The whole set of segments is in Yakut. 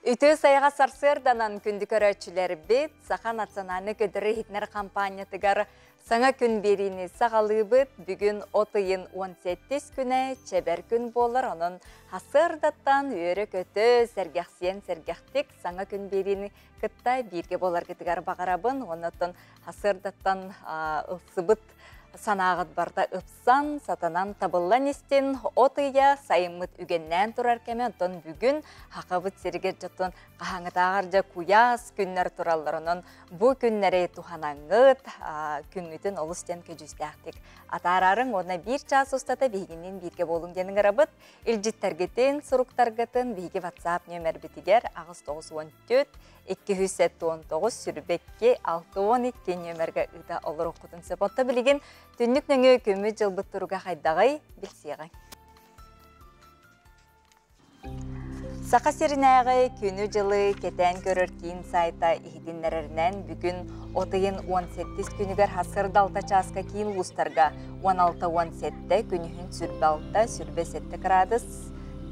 Үтүө сайаҕас сарсыарданан күндү көрөөччүлэрбит, Саха национальнай көдөрү иһитинэр хампаанньатыгар саҥа күн биэриини саҕалыыбыт. Бүгүн от ыйын 17 күнэ чэбэр күн буолар, онон сарсыардаттан үөрэ-көтө, сэргэхсийэн сэргэхтик саҥа күн биэриини кытта бииргэ буоларгытыгар баҕарабын. Оннуттан сарсыардаттан ылсыбыт санааҕыт барыта ыпсан, сатанан табыллан истин, от ыйа сайыммыт үгэннээн турар кэмэ, оттон бүгүн Хахабыт сиригэр дьоттон хаһааҥҥытааҕар дьэ куйаас күннэр тураллар. Онон бу күннэри туһанаҥҥыт, күҥҥүтүн олус диэн көдьүүстээхтик атаарарыҥ уонна биир чаас устата биһигинниин бииргэ буолуҥ диэн ыҥырабыт. Илдьиттэргитин, суруктаргытын биһиги WhatsApp нүөмэрбитигэр 894 279 сүрбэкки 62 нүөмэргэ ыыта олоруоххутун сөп. Онто билигин түннүк нөҥүө күммүт дьылбыт туруга хайдаҕый билсиэҕиҥ. Саха сиринээҕи күнү-дьылы кэтээн көрөр киин сайта иһитиннэрэринэн, бүгүн от ыйын 18 күнүгэр сарсыарда 6 чааска киин улуустарга 16-17, күнүһүн 26-27 кыраадыс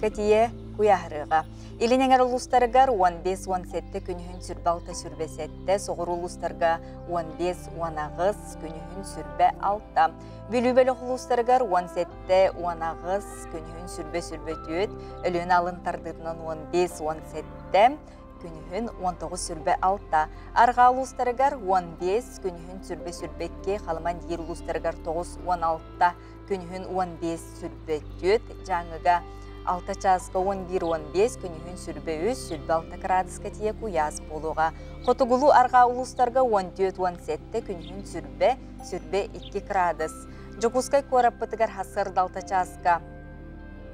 кэтийэ куйаһырыаҕа. Илин эҥэр улуустарыгар 15-17 күнүһүн 26-27, соҕуруу улуустарга 15-18, күнүһүн 26. Бүлүү бөлөх улуустарыгар 17-18, күнүһүн 20-24, Өлүөнэ алын тардыытынан 15-17, күнүһүн 19-26. Арҕаа улуустарыгар 15, күнүһүн 20-22, Халыман диир улуустарыгар 9-16, күнүһүн 15-24, Дьааҥыга 6 чааска 11-15, күнүһүн 23-26 кыраадыска тиийэ куйаас буолуоҕа. Хотугулуу арҕаа улуустарга 14-17, күнүһүн 22 кыраадыс. Дьокуускай куораппытыгар сарсыарда 6 чааска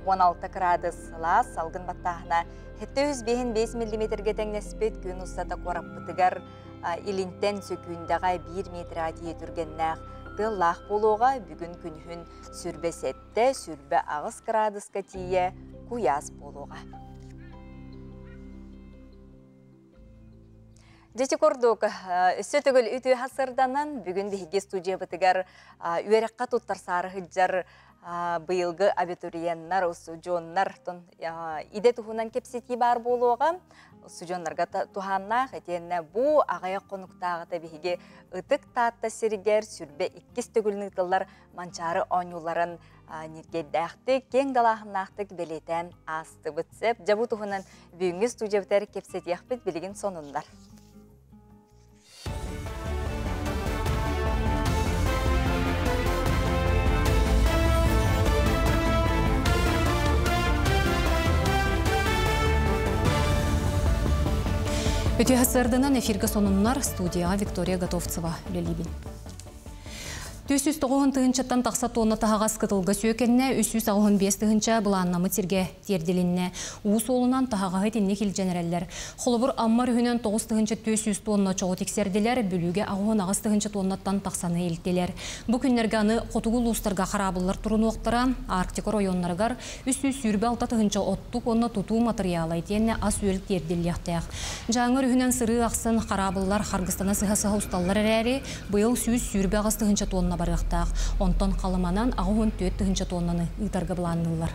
16 кыраадыс сылаас, салгын баттааһына 705 миллиметргэ тэҥнэспит. Күн устата куораппытыгар илинтэн сөкүүндэҕэ 1 метрға тиийэ түргэннээх тыаллаах буолуоҕа. Бүгүн күнүһүн 27, 28 кыраадыска тиийэ куйаас буолуоҕа. Дьити курдук, өссө төгүл үтүө сырданан, бүгүн биһиги студиябытыгар үөрэххэ туттарсаары сылдьар быйылгы абитуриеннар, устудьуоннар идэ туһунан кэпсэтии баар буолуоҕа. Устудьуоннарга туһааннаах итиэннэ бу аҕыйах хонуктааҕыта биһиги Ытык Таатта сиригэр сүрбэ иккис төгүлүн ыытыллар Манчаары оонньууларын ньиргиэрдээхтик, киэҥ далааһыннаахтык бэлиэтээн аастыбыт. Сөп, дьэ бу туһунан бүгүҥҥү студиябытыгар кэпсэтиэхпит, билигин сонуннар. Үтүө сарсыарданан эфиргэ сонуннар студияҕа Виктория Готовцева үлэлиибин. 309 тыһыынчаттан тахса тонна таһаҕас кытылга сүөкэннэ, 385 тыһыынча былааннаммыт сиргэ тиэрдилиннэ. Уу суолунан таһаҕаһы итинник илдьэн эрэллэр. Холобур, Амма өрүһүнэн 9 тыһыынча 400 тонна чоҕу тиксэрдилэр, Бүлүүгэ 88 тыһыынча тоннаттан тахсаны илтилэр. Бу күннэргэ аны хотугу улуустарга хараабыллар турунуохтара, Арктика оройуоннарыгар 326 тыһыынча оттук уонна тутуу матырыйаала итиэннэ ас-үөл тиэрдиллиэхтээх. Дьааҥы өрүһүнэн сырыы ахсын хараабыллар харгыстана сыһа-сыһа усталлар эрээри, быйыл 128 тыһыынча тонна барыахтаах. Онтон Халыманан 84 тыһыынча тоннаны ыытарга былаанныыллар.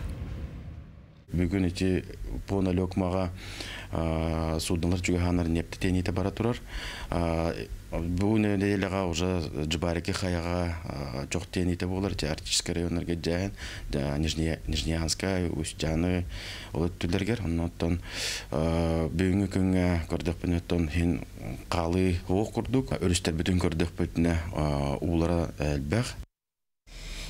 Бүгүн ити по Өлөкмаҕа суднолар чугаһаанар нефть тиэниитэ бара турар. Бу нэдиэлэҕэ уже Джибарики хайаҕа чох тиэниитэ буолар, Арктическай районнарга дьээһин, Нижнеянскай, Усть-Дьааны ол өттүлэригэр. Оннуттан бүгүҥҥү күҥҥэ көрдөхпүнэ, оттон иһин хаалыы суох курдук. Өрүстэрбитин көрдөхпүтүнэ, уулара элбэх.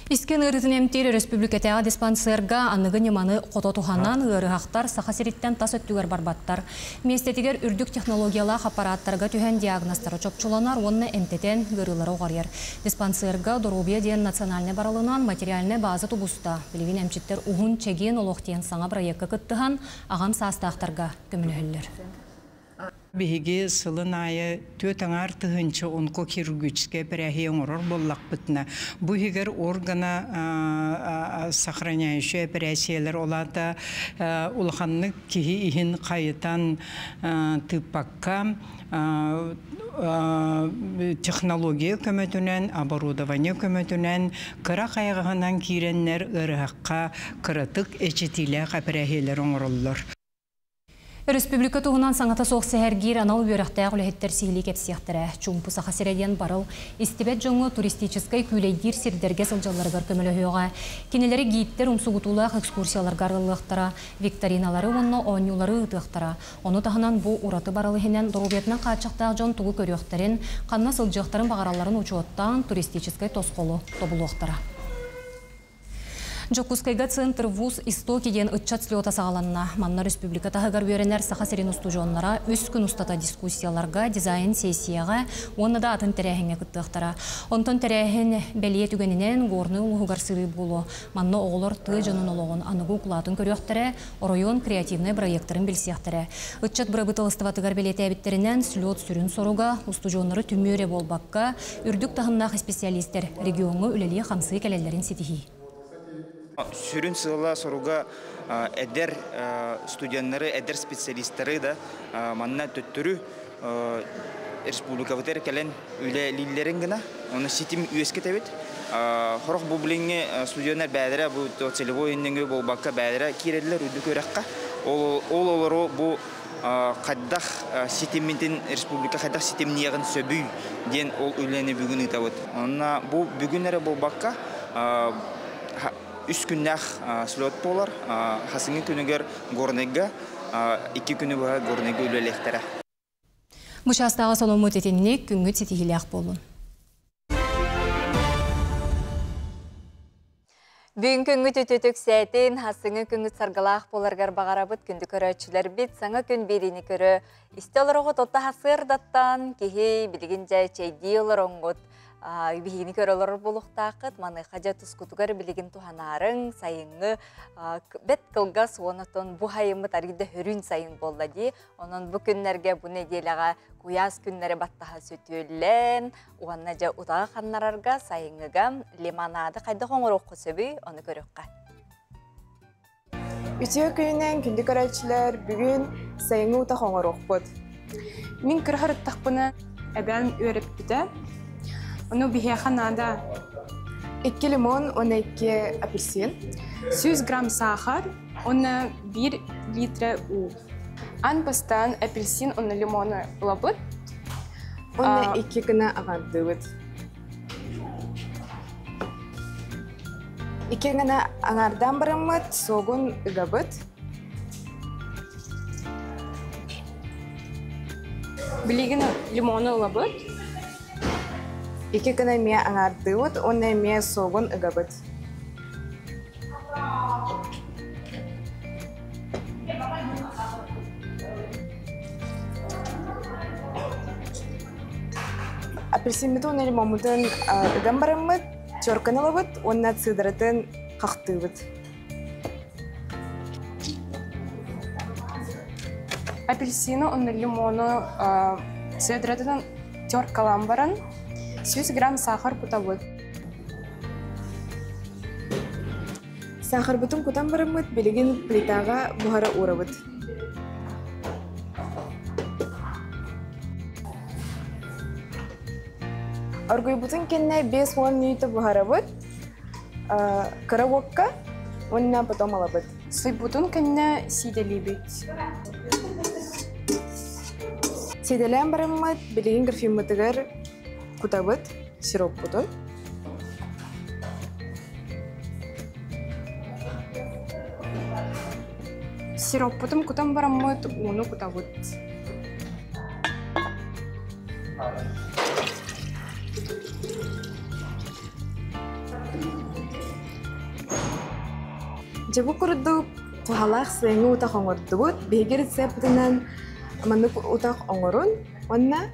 Искэн ыарыытын эмтиир өрөспүүбүлүкэтээҕи диспансерга аныгы ньыманы хото туһанан, ыарыһахтар Саха сириттэн тас өттүгэр барбаттар. Миэстэтигэр үрдүк технологиялаах аппараттарга түһэн диагнозтара чопчуланар уонна эмтэтэн ыарыылары оҕарыйар. Диспансерга Доруобуйа диэн национальнай барылынан материальнай база тубуста. Билигин эмчиттэр Уһун чэгиэн олох диэн саҥа бырайыакка кыттыһан, аҕам саастаахтарга көмөлөһөллөр. Биһиги сылын аайы түөрт аҥаар тыһыынча онкохирургическай эпэрээһийэ оҥорор буоллахпытына, бу иһигэр органа сохраняющай эпэрээссийэлэр, ол аата улаханнык киһи иһин хайытан тыыппакка, технология көмөтүнэн, оборудование көмөтүнэн кыра хайаҕаһынан киирэннэр ыарыһахха кыратык эчэтиилээх эпэрээһийэлэр оҥороллор. Өрөспүүбүлүкэ туһунан саҥата суох сэһэргиир анал үөрэхтээх үлэһиттэр сиһилии кэпсиэхтэрэ. Чуумпу Саха сирэ диэн барыл истибэт дьоҥҥо туристическай күүлэйдиир сирдэргэ сылдьалларыгар көмөлөһүөҕэ. Кинилэри гиидтэр умсугутуулаах экскурсияларга арыллыахтара, викториналары уонна оонньуулары ыытыахтара. Ону таһынан бу ураты барыл иһинэн доруобуйатынан хааччахтаах дьон тугу көрүөхтэрин, ханна сылдьыахтарын баҕаралларын учуоттаан туристическай тосхолу тобулуохтара. Дьокуускайга Центр вуз Истоки диэн ыччат слета саҕаланна. Манна республика таһыгар үөрэнэр Саха сирин устудьуоннара үс күн устата дискуссияларга, дизайн-сессияҕа уонна да атын тэрээһиҥҥэ кыттыахтара. Онтон тэрээһин бэлиэ түгэнинэн Горнай улууһугар сырыы буолуо. Манна оҕолор тыа дьонун олоҕун аныгы укулаатын көрүөхтэрэ, оройуон креативнай бырайыактарын билсиэхтэрэ. Ыччат бырабыыталыстыбатыгар бэлиэтээбиттэринэн, слет сүрүн соруга устудьуоннары түмүү эрэ буолбакка, үрдүк таһымнаах исписэлиистэр региоҥҥа үлэлии-хамсыы кэлэллэрин ситиһии. Сүрүн сыала-соруга эдэр студеннары, эдэр специалистары да манна төттөрү республикабытыгар кэлэн үлэлииллэрин гына, оны ситим үөскэтэбит. Хорох бу билиҥҥи студеннар бэйэлэрэ бу целевой инниҥи буолбакка бэйэлэрэ киирэллэр үрдүк үөрэххэ. Ол олору бу хайдах ситиммитин республика хайдах ситимниэҕин сөбүй диэн ол үлэни бүгүн ыытабыт. Онно бу бүгүн эрэ буолбакка үс күннээх слет буолар. Хасыҥҥы күнүгэр Горнайга икки күнү быһа Горнайга үлэлиэхтэрэ. Бу чаастааҕы соломмут итинник күҥҥүт ситиһиилээх буоллун. Бүгүн күҥҥүт үтүөтүк сээтин, хасыҥы күҥҥүт саргылаах буоларгар баҕарабыт күндү көрөөччүлэрбит саҥа күн биэриини көрө истэ олороҕут отта хасыардаттан киһи билигин дьэ чэйдии олороҥҥут биһигини көрө олорор буолуохтааххыт маныаха дьэ тускутугар билигин туһанаарыҥ сайыҥҥы бэт кылгас уонна бу хайыммыт арыйда хөрүн сайын буолла дии онон бу күннэргэ бу нэдиэлэҕэ куйаас күннэри баттаһа сөтүөллэн уонна дьэ утаҕы ханнарарга сайыҥҥыга лимонады хайдах оҥоруохха сөбүй ону көрүөххэ. Үтүө күнүнэн күндү көрөөччүлэр, бүгүн сайыҥҥы утах оҥоруохпут. Мин кыра сырыттахпына эбээм үөрэппитэ. Ону биһиэхэ наада 2 лимон уонна 2 апельсин, 100 грамм саахар уонна 1 литра уу. Аан бастаан апельсин уонна лимону ылабыт. Уонна 2 гына аҥардыыбыт. 2 гына аҥаардаан бараммыт, суогун ыгабыт. Билигин лимону ылабыт. 2 гына эмиэ аҥаардыыбыт уонна эмиэ суогун ыгабыт. Апельсиммытын уонна лимоммутун ыган бараммыт, терканы ылабыт уонна цедратын хахтыыбыт. Апельсины уонна лимону цедратын теркалаан баран 100 грамм сахар кутабыт. Сахарбытын кутан бараммыт, билигин плитаҕа буһара уурабыт. Оргуйбутун кэннэ 5-10 мүнүүтэ буһарабыт, кыра уокка уонна потом ылабыт. Сыйбутун кэннэ сиидэлиибит. Сиидэлээн бараммыт, билигин графиммытыгар кутабыт сироппутун. Сироппутун кутан бараммыт, ууну кутабыт. Дьэ бу курдук туһалаах сайыҥҥы утах оҥордубут. Биһиги рецеппитинэн маннык утах оҥорун уонна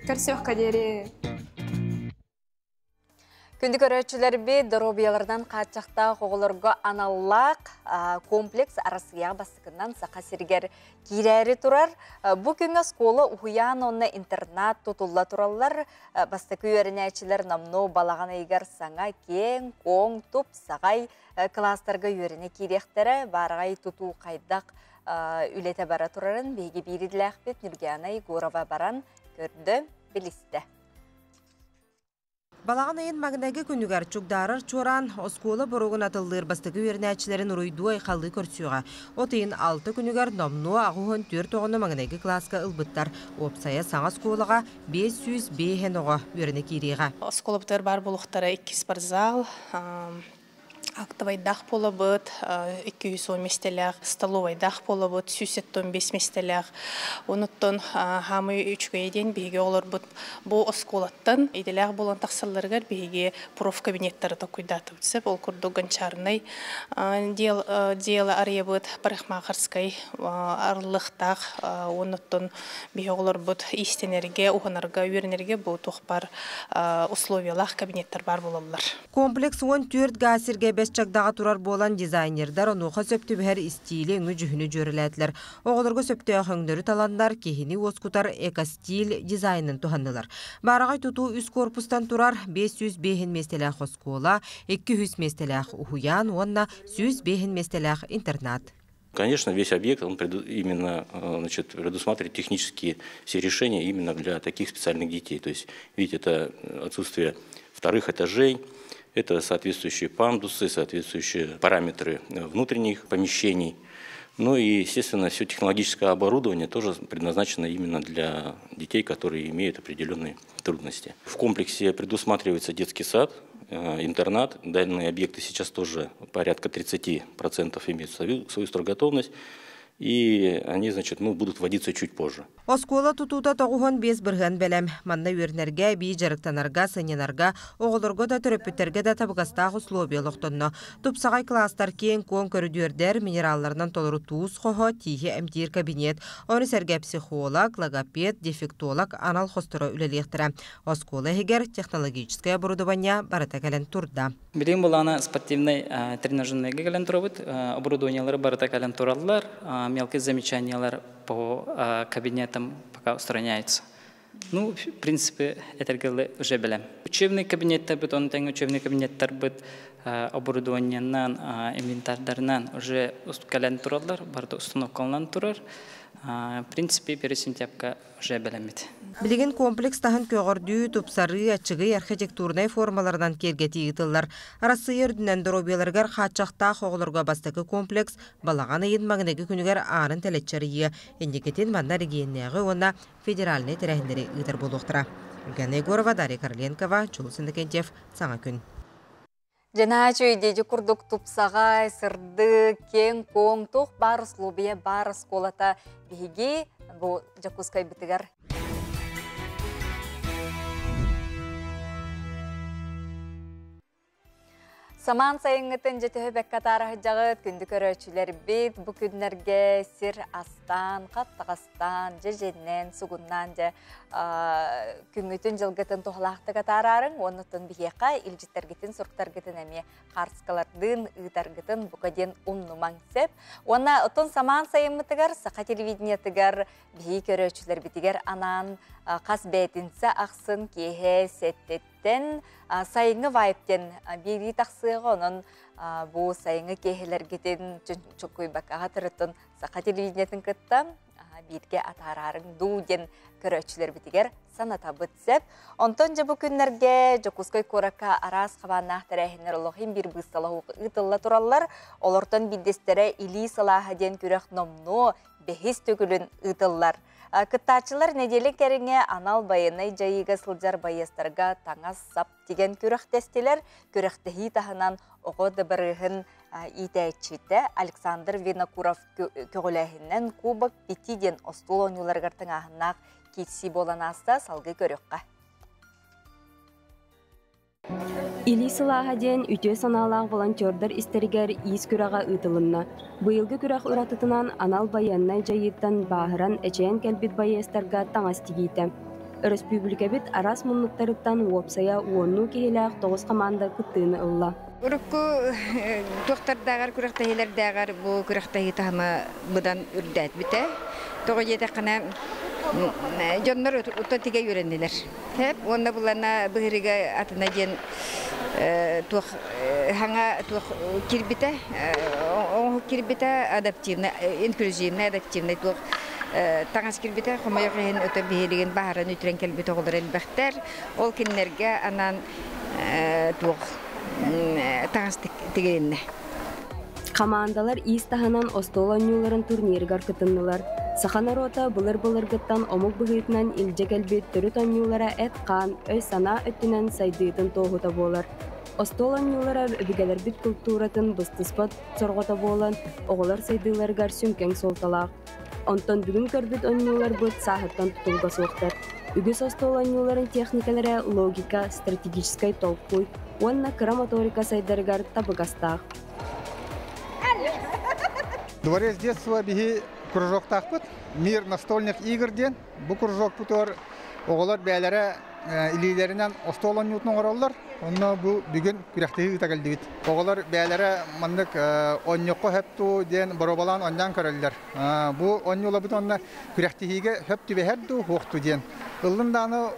көрсүөххэ диэри. Күндү көрөөччүлэрбит, доруобуйаларынан хааччахтаах оҕолорго аналлаах комплекс Арассыыйаҕа бастакынан Саха сиригэр киирээри турар. Бу күҥҥэ оскуола, уһуйаан уонна интернат тутулла тураллар. Бастакы үөрэнээччилэр номнуо балаҕан ыйыгар саҥа киэҥ, куоҥ, тупсаҕай кылаастарга үөрэнэ киириэхтэрэ. Баараҕай тутуу хайдах үлэтэ бара турарын биһиги биир идэлээхпит Нюргиана Егорова баран көрдө, билистэ. Балаҕан ыйын маҥнайгы күнүгэр Чугдаарар чуораан оскуола боруогун атыллыыр бастакы үөрэнээччилэрин уруйдуу-айхаллыы көрсүөҕэ. От ыйын алта күнүгэр номнуо 84 оҕону маҥнайгы кылааска ылбыттар. Уопсайа саҥа оскуолаҕа 505 оҕо үөрэнэ киириэҕэ. Оскуолабытыгар баар буолуохтара икки спортзал, актовайдаах буолабыт, 210 миэстэлээх, столовайдаах буолабыт, 175 миэстэлээх. Онуттан хаамый үчүгэй диэн биһиги оҕолорбут бу оскуолаттан идэлээх буолан тахсалларыгар биһиги профкабинеттары токуйдаатыбыт сөп. Ол курдук гончарнай дело арыйабыт, парикмахерскай арыллыахтаах. Онуттан биһиги оҕолорбут иистэнэргэ, уһанарга, үөрэнэргэ бу туох бар условиялаах кабинеттар бар буолаллар. Комплекс 14 га сиргэ бэс чагдаҕа турар буолан дизайнердар онуоха сөп түбэһэр истиили өҥү дьүһүнү дьүөрэлээтилэр. Оҕолорго сөптөөх өҥнөрү таланнар киһини уоскутар экостиль дизайнын туһаннылар. Баараҕай тутуу үс корпустан турар 505 миэстэлээх оскуола, 200 миэстэлээх уһуйаан уонна 105 миэстэлээх интернат. Конечно, весь объект, он именно, значит, предусматривает технические все решения именно для таких специальных детей. То есть, видите, это отсутствие вторых этажей, это соответствующие пандусы, соответствующие параметры внутренних помещений. Ну и, естественно, все технологическое оборудование тоже предназначено именно для детей, которые имеют определенные трудности. В комплексе предусматривается детский сад, интернат. Данные объекты сейчас тоже порядка 30% имеют свою стройготовность. И они, значит, ну, будут вводиться чуть позже. Оскуола тутуута 95% бэлэм. Манна үөрэнэргэ, эбии дьарыктанарга, сынньанарга, оҕолорго да төрөппүттэргэ да табыгастаах условия олохтонно. Тупсаҕай кылаастар, киэҥ-куоҥ көрүдүөрдэр, минералларынан толору туус хоһо, тииһи эмтиир кабинет, ону сэргэ психолог, логопед, дефектолог анал хосторо үлэлиэхтэрэ. Оскуола иһигэр технологическай оборудование барыта кэлэн турда. Билигин буоллаҕына спортивный тренажерныйга кэлэн турабыт, оборудованиелары барыта кэлэн тураллар, мелкие замечаниялар по кабинетам пока устраняются. Ну, в принципе, этэргэ уже бэлэм. Учебный кабинеттарбыт, ону тэҥэ учебный кабинеттарбыт оборудованиенан, инвентардарынан уже кэлэн тураллар, барыта установкаланан турар. В принципе, 1 сентябрьга уже бэлэммит. Билигин комплекс таһын көҕөрдүү, тупсарыы, аччыгый архитектурнай формаларынан киэргэтии ыытыллар. Арассыыйа үрдүнэн доруобуйаларыгар хааччахтаах оҕолорго бастакы комплекс балаҕан ыйын маҥнайгы күнүгэр аанын тэлэччи арыйыа. Инникитин манна эрэгийиэннээҕи уонна федеральнай тэрээһиннэри ыытар буолуохтара. Ульяна Егорова, Дарья Короленкова, Чулус Иннокентьев, Саҥа күн. Дьэ үчүгэй курдук тупсаҕай, сырдык, киэҥ-куоҥ, туох баар условия баар оскуолата биһиги бу Дьокуускайбытыгар. Самаан сайыҥҥытын дьэ төһө бэккэ атаарыһыдьаҕыт, күндү көрөөччүлэрбит, бу күннэргэ сир астаан, хаттаҕастаан, дьэдьэннээн, сугуннаан дьэ күҥҥүтүн дьылгытын туһалаахтык атаараарыҥ, уоннуттан биһиэхэ илдьиттэргитин, суруктаргытын эмиэ хаарскалардыын ыытаргытын бука диэн умнумаҥ сөп. Уонна оттон самаан сайыммытыгар саха телевидениетыгар биһиги көрөөччүлэрбитигэр анаан хас бээтинсэ ахсын киэһэ сэттиттэн сайыҥҥы вайбтен биэрии тахсыаҕа, онон бу сайыҥҥы киэһэлэргитин чуккуйбакка тырыттын саха телевидениетын кытта бииргэ атаараарыҥ дуу диэн көрөөччүлэрбитигэр санатабыт сөп. Онтон дьэ бу күннэргэ Дьокуускай куоракка араас хабааннаах тэрээһиннэр олох биир быыстала ыытылла тураллар. Олортон биирдэстэрэ илии сылааһа диэн күрэх номнуо бэһис төгүлүн ыытыллар. Кыттааччылар нэдиэлэ кэриҥэ анал байыаннай дьайыыга сылдьар байыастарга таҥас сап тигэн күрэхтэстилэр. Күрэхтэһии таһынан оҕо дыбарыаһын иитээччитэ Александр Винокуров көҕүлээһининэн Кубок Пяти диэн остуол оонньууларыгар тыҥааһыннаах киирсии буолан ааста, салгыы көрүөххэ. Илии сылааһа диэн үтүө санаалаах волонтердар истэригэр иис күрэҕэ ыытылынна. Быйылгы күрэх уратытынан анал байыаннай дьайыыттан бааһыран эчэйэн кэлбит байыастарга таҥас тигиитэ. Өрөспүүбүлүкэбит араас муннуктарыттан уопсайа уоннуу киһилээх тоҕус хамаанда кыттыыны ылла. Урукку туохтардааҕар күрэхтэһиилэрдээҕэр бу күрэхтэһии таһыма быдан үрдээтбитэ. Тоҕо диэтэххинэ дьоннор уттан тигэ үөрэннилэр. Хэп уонна булана быһырыга атына диэн туох хаҥа туох кирбитэ, оҥоһук кирбитэ адаптивный, инклюзивный, адаптивный туох таҥас киирбитэ. Хомойуох иһин өтө биһилигин баһаран үтүрэн кэлбит оҕолор элбэхтэр. Ол кинилэргэ анаан туох таҥас тигилиннэ. Хамаандалар иис таһынан остуол оонньууларын турнирыгар кытыннылар. Саха норуота былыр-былыргыттан омук быһыытынан илдьэ кэлбит төрүт оонньуулара эт-хаан, өй-санаа өттүнэн сайдыытын туоһута буолар. Остуол оонньуулара өбүгэлэрбит култууратын быстыспат сорҕото буолан, оҕолор сайдыыларыгар сүҥкэҥ суолталаах. Онтон бүгүн көрбүт оонньууларбыт сааһыттан тутулуга суохтар. Үгүс остуол оонньууларын техникалара логика, стратегическай толкуй уонна кыра моторика сайдарыгар табыгастаах. Дворец детства биһи кружоктаахпыт. Мир настольных игр диэн. Бу кружокпутугар оҕолор бэйэлэрэ илиилэринэн остуол оонньуутун оҥороллор. Онно бу бүгүн күрэхтэһии ыыта кэлдибит. Оҕолор бэйэлэрэ маннык оонньуохха сөп дуу диэн боруобалаан оонньоон көрөллөр. Бу оонньууларбыт уонна күрэхтэһиигэ сөп түбэһэр дуу, суох дуу диэн. Ыллын даҕаны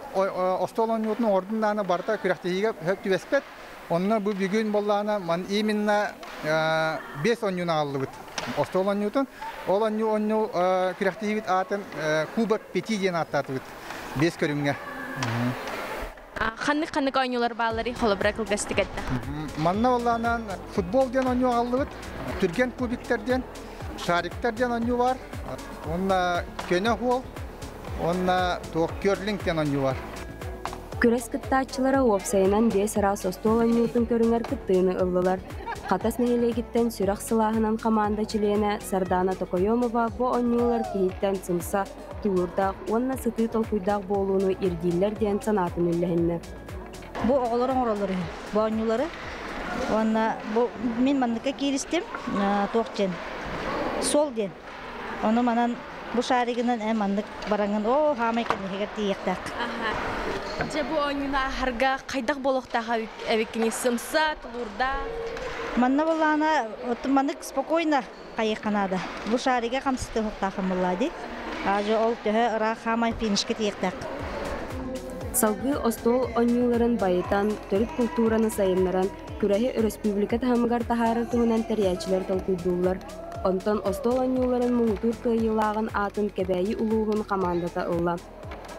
остуол оонньуутун оҥордун даҕаны барыта күрэхтэһиигэ сөп түбэспэт. Онно бу бүгүн буоллаҕына ман именно 5 оонньууну аҕаллыбыт. Остуол оонньуутун. Ол оонньуу оонньуу күрэхтэһиибит аатын Кубок Пяти диэн ааттаатыбыт. Биэс көрүҥҥэ. Ханнык-ханнык оонньуулар баалларый холобура кылгастык этте. Манна буоллаҕынан футбол диэн оонньуу аҕаллыбыт. Түргэн кубиктар диэн, шариктар диэн оонньуу бар. Уонна көнө хуол, уонна туох керлинг диэн оонньуу бар. Күрэс кыттааччылара уопсайынан биэс араас остуол оонньуутун көрүҥэр кыттыыны ыллылар. Хатас нэһилиэгиттэн сүрэх сылааһынан хамаанда чилиэнэ Сардаана Токоемова бу оонньуулар киһиттэн сымса, тулуурдаах уонна сытыы толкуйдаах буолууну ирдииллэр диэн санаатын үллэһиннэ. Бу оҕолор оҥороллор үһү, бу оонньуулары. Уонна бу мин манныкка кииристим, туох диэн, суол диэн. Ону манан бу шаригынан эн маннык бараҥын, оо, хаамай кэнниһигэр тиийиэхтээх. Дьэ бу оонньууну ааһарга хайдах буолуохтаах эбиккиний сымса, тулуурдаах? Манна буоллаҕына, маннык спокойно хайыахха наада. Бу шарига хамсатыахтааххын буоллаа дии. Аажы ол төһө ыраах хаамай финишка тиийиэхтээх. Салгыы остуол оонньууларын байытан, төрүт култуураны сайыннаран, күрэһи өрөспүүбүлүкэ таһымыгар таһаарар туһунан тэрийээччилэр толкуйдууллар. Онтон остуол оонньууларын муҥутуур кыайыылааҕын аатын Кэбээйи улууһун хамаандата ылла.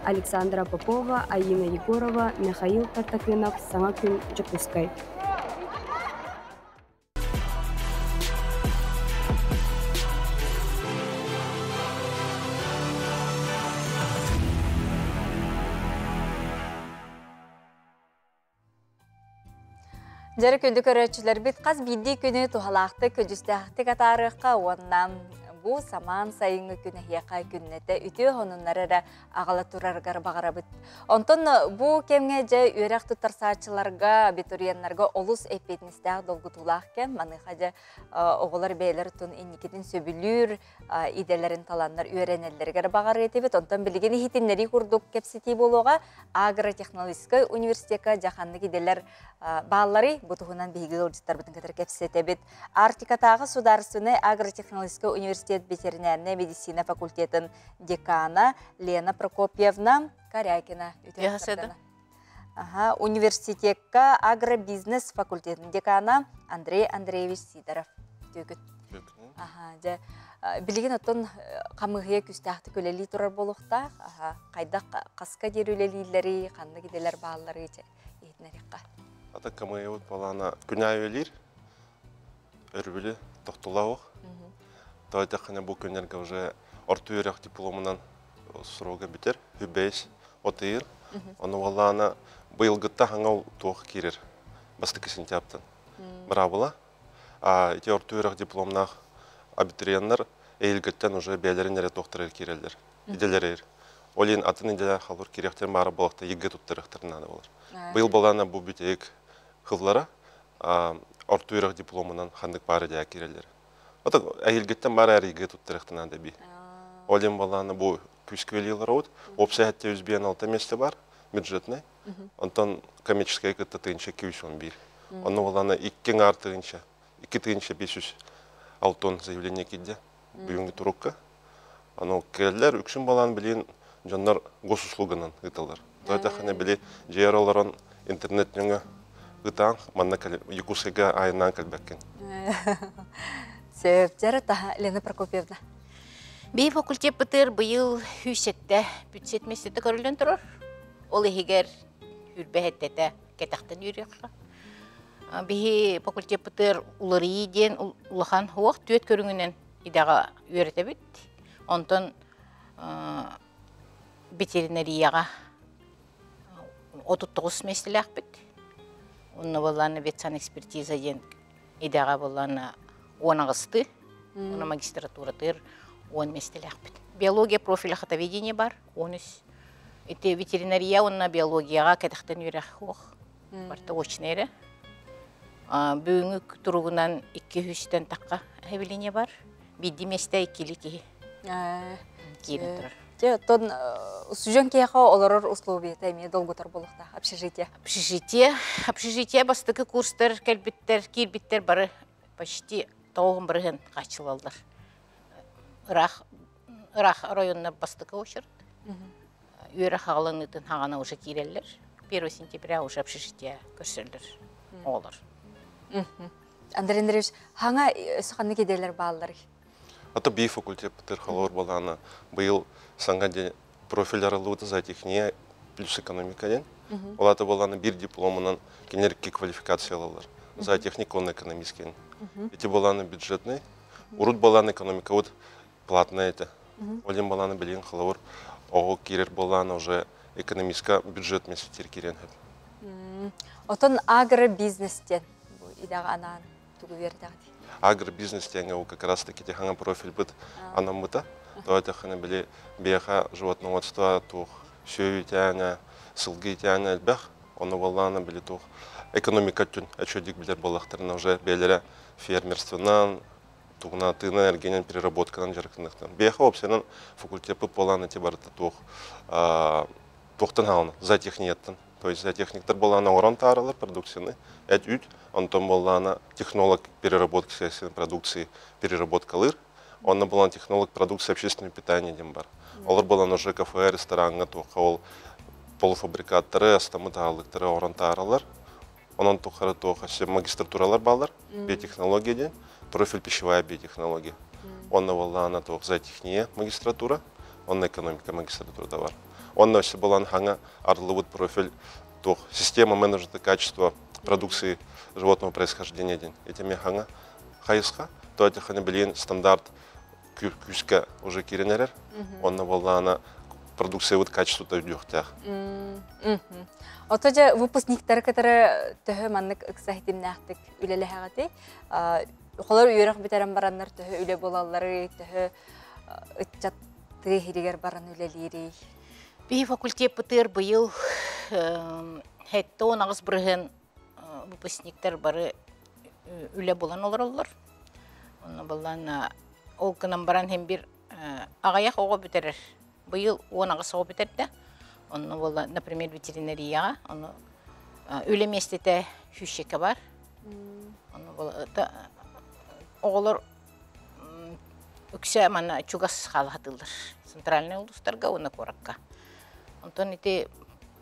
Александра Попова, Айина Егорова, Михаил Тартакынов «Саҥа күн, Дьокуускай». Дьэрэ күндү көрөөччүлэрбит хас биирдии күнү туһалаахтык, көдьүүстээхтик атаарыахха уонна бу самаан сайыҥҥы күн эһиэхэ күннэтэ үтүө сонуннары эрэ аҕала турарыгар баҕарабыт. Онтон бу кэмҥэ дьэ үөрэх туттарсааччыларга, абитуриеннарга олус эппиэтинэстээх долгутуулаах кэм. Маныаха дьэ оҕолор бэйэлэр тун инникитин сөбүлүүр идэлэрин таланнар үөрэнэллэригэр баҕарыа этибит. Онтон билигин иһитиннэрии курдук кэпсэтии буолуоҕа. Агротехнологическай университекка дьэ ханнык идэлэр баалларый? Бу туһунан биһиги ыалдьыттарбытын кытары кэпсэтэбит. Арктикатааҕы судаарыстыбаннай агротехнологическай университет ветеринарнай медицина факультетын декана Лена Прокопьевна Корякина. Аха, университекка агробизнес факультетын декана Андрей Андреевич Сидоров. Түгүт. Аха, дьэ, билигин оттон хамыыһыйа күстээхтик үлэлии турар буолуохтаах. Аха, хайдах хаска диэри үлэлииллэрий, ханнык идэлэр баалларый иһитинэриэххэ. Ата камыйабыт балаана күнәй үлэлиир. Өрүбүлү тохтулаух. Тойтахына бу күннэргэ уже орто үөрэх дипломунан срога бүтэр, хүбэйс отыйыр. Ону валлаана быйылгытта хаҥал туох киирэр бастакы сентябрьтан. Быраабыла. А ити орто үөрэх дипломнаах абитуриеннар эйилгиттэн уже бэйэлэрин эрэ туохтарар киирэллэр. Иделерер. Олин атын иделер халыр кириэхтэрин баара буолахта ЕГЭ туттарыахтарын наада болар. Быйыл балаана бу бүтейик хыллара орто үөрэх дипломунан ханнык баара дьаа киирэллэр. Ото эһилгиттэн баар ЭРИГ туттарыахтан наада би. Олин балаана бу күскүөлиилэр оут. Уопсай 756 месте бар, бюджетный. Онтон коммерческая кытта тыынча 211. Онно балаана икки ңаар тыынча, икки тыынча 506 заявление киирде бүгүҥҥү турукка. Аны кэллэр үксүн балаан билин дьоннор госуслуганан ыыталлар. Тойтахына били дьиэр олорон интернет нөҥө ытаан манна Якутскайга айаннаан кэлбэккин. Сөп, дьара таха Лена Прокопьевна. Би факультет бытыр быйыл хүсетте бүтсет местете көрүлөн турар. Ол иһигэр хүрбэһэттете кэтэхтен үрүөххэ. Биһи факультет бытыр уларыйы диэн улахан хуох түөт көрүҥүнэн идэҕэ үөрэтэбит. Онтон ветеринарияҕа 39 миэстэлээхпит. Онно буоллаана ветсанэкспертиза диэн идэҕэ буоллаана 10 аҕысты, уонна магистратуратыгар 10 миэстэлээхпит. Биология профиля хатоведение бар, 13. Ити ветеринария уонна биологияҕа кэтэхтэн үөрэх хуох. Барта очный эрэ. Бүгүҥҥү туругунан 200-тэн тахха заявление бар. Бидди месте иккили киһи киирэн турар. Те оттон устудьуон киһиэхэ олорор условията эмиэ долгутар буолуохтаах общежитие. Общежитие бастакы курстар кэлбиттэр, киирбиттэр бары почти 90% хааччылаллар. Ыраах ыраах районна бастакы очередь. Үөрэх хаҕаланытын хаҕана уже киирэллэр. 1 сентября уже общежитие көрсөллөр оҕолор. Андрей Андреевич, хаҥа ханнык идэлэр бааллар? Ата би факультет бытыр холор болана быйыл саңга ден профиль арылуыта зоотехния плюс экономика ден. Олата болана бир дипломынан кенерки квалификация алалар. Зоотехник он экономист кен. Эти боланы бюджетный. Урут болан экономика вот платная это. Олен боланы билин холор ого кирер болана уже экономистка бюджет месетер кирен. Отон агробизнестен идэҕэ анаан тугу үөрдэҕит? Агробизнес теңе у как раз таки техана профиль быт анаммыта. То техана били беха животноводство тух сүйүтәне, сылгы итәне элбэх, оны болланы били тух экономика түн әчөдик билер боллахтарына уже белере фермерствонан, тугна тына эргенен переработканан жаркындыктан. Беха опсенан факультет боланы те барыта тух тухтан хауна, зоотехнияттан. То есть зоотехниктер боланы орон таралар продукцияны, эт үт, онтон боланы технолог переработки сельскохозяйственной продукции переработкалыр, онна болан технолог продукции общественного питания дем бар. Олар болан уже кафе, ресторанга туха ол полуфабрикаттары, астамы таалыктары орон таралар. Онон тухары туха магистратуралар балар, биотехнология ден, профиль пищевая биотехнология. Онна болана тух зоотехния магистратура, онна экономика магистратура да бар. Онна все болан ханга арлыбыт профиль тух система менеджмента качества продукции животного происхождения ден. Этими ханга хайысха, то это хана билин стандарт күскә уже киренерер. Онна болана продукция вот качество та үдүхтях. Ото же выпускниктар кытары төһө маннык ыксахтимнахтык үлелэһэҕити. Холор үөрэх битерен бараннар төһө үлэ болаллары, төһө ыччат тыһиригер баран үлелири. Би факультет бытыр быйыл хетте 18% выпускниктар бары үлэ болан олороллор. Онно болан ол кынан баран хем бир ағаяқ оғы бүтерер. Быйыл 10 ағыс оғы бүтерді. Онно бола, например, ветеринарияға, оны үле местете хүшеке бар. Онно бола, оғолор үксә мана чугас халатылыр. Центральный улустарга, оны коракка. Онтон ити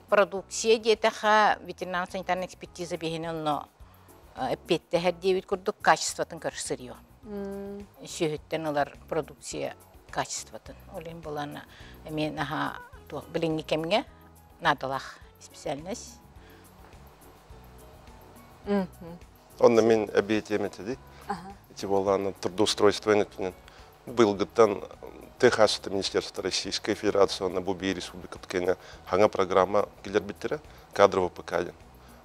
продукция диетаха ветеринарно-санитарная экспертиза бихин онно эппетте хәрдебит курдук качествотын көрсөрüyor. Сүйөттен алар продукция качествотын. Олен болана мен аха туох билинги кемге надалах специальность. Онна мен әбиетеметеди. Эти боланы трудоустройство Былгыттан ТХ Министерство Российской Федерации на Буби Республика Ткеня ханга программа килер биттере кадровый ПК.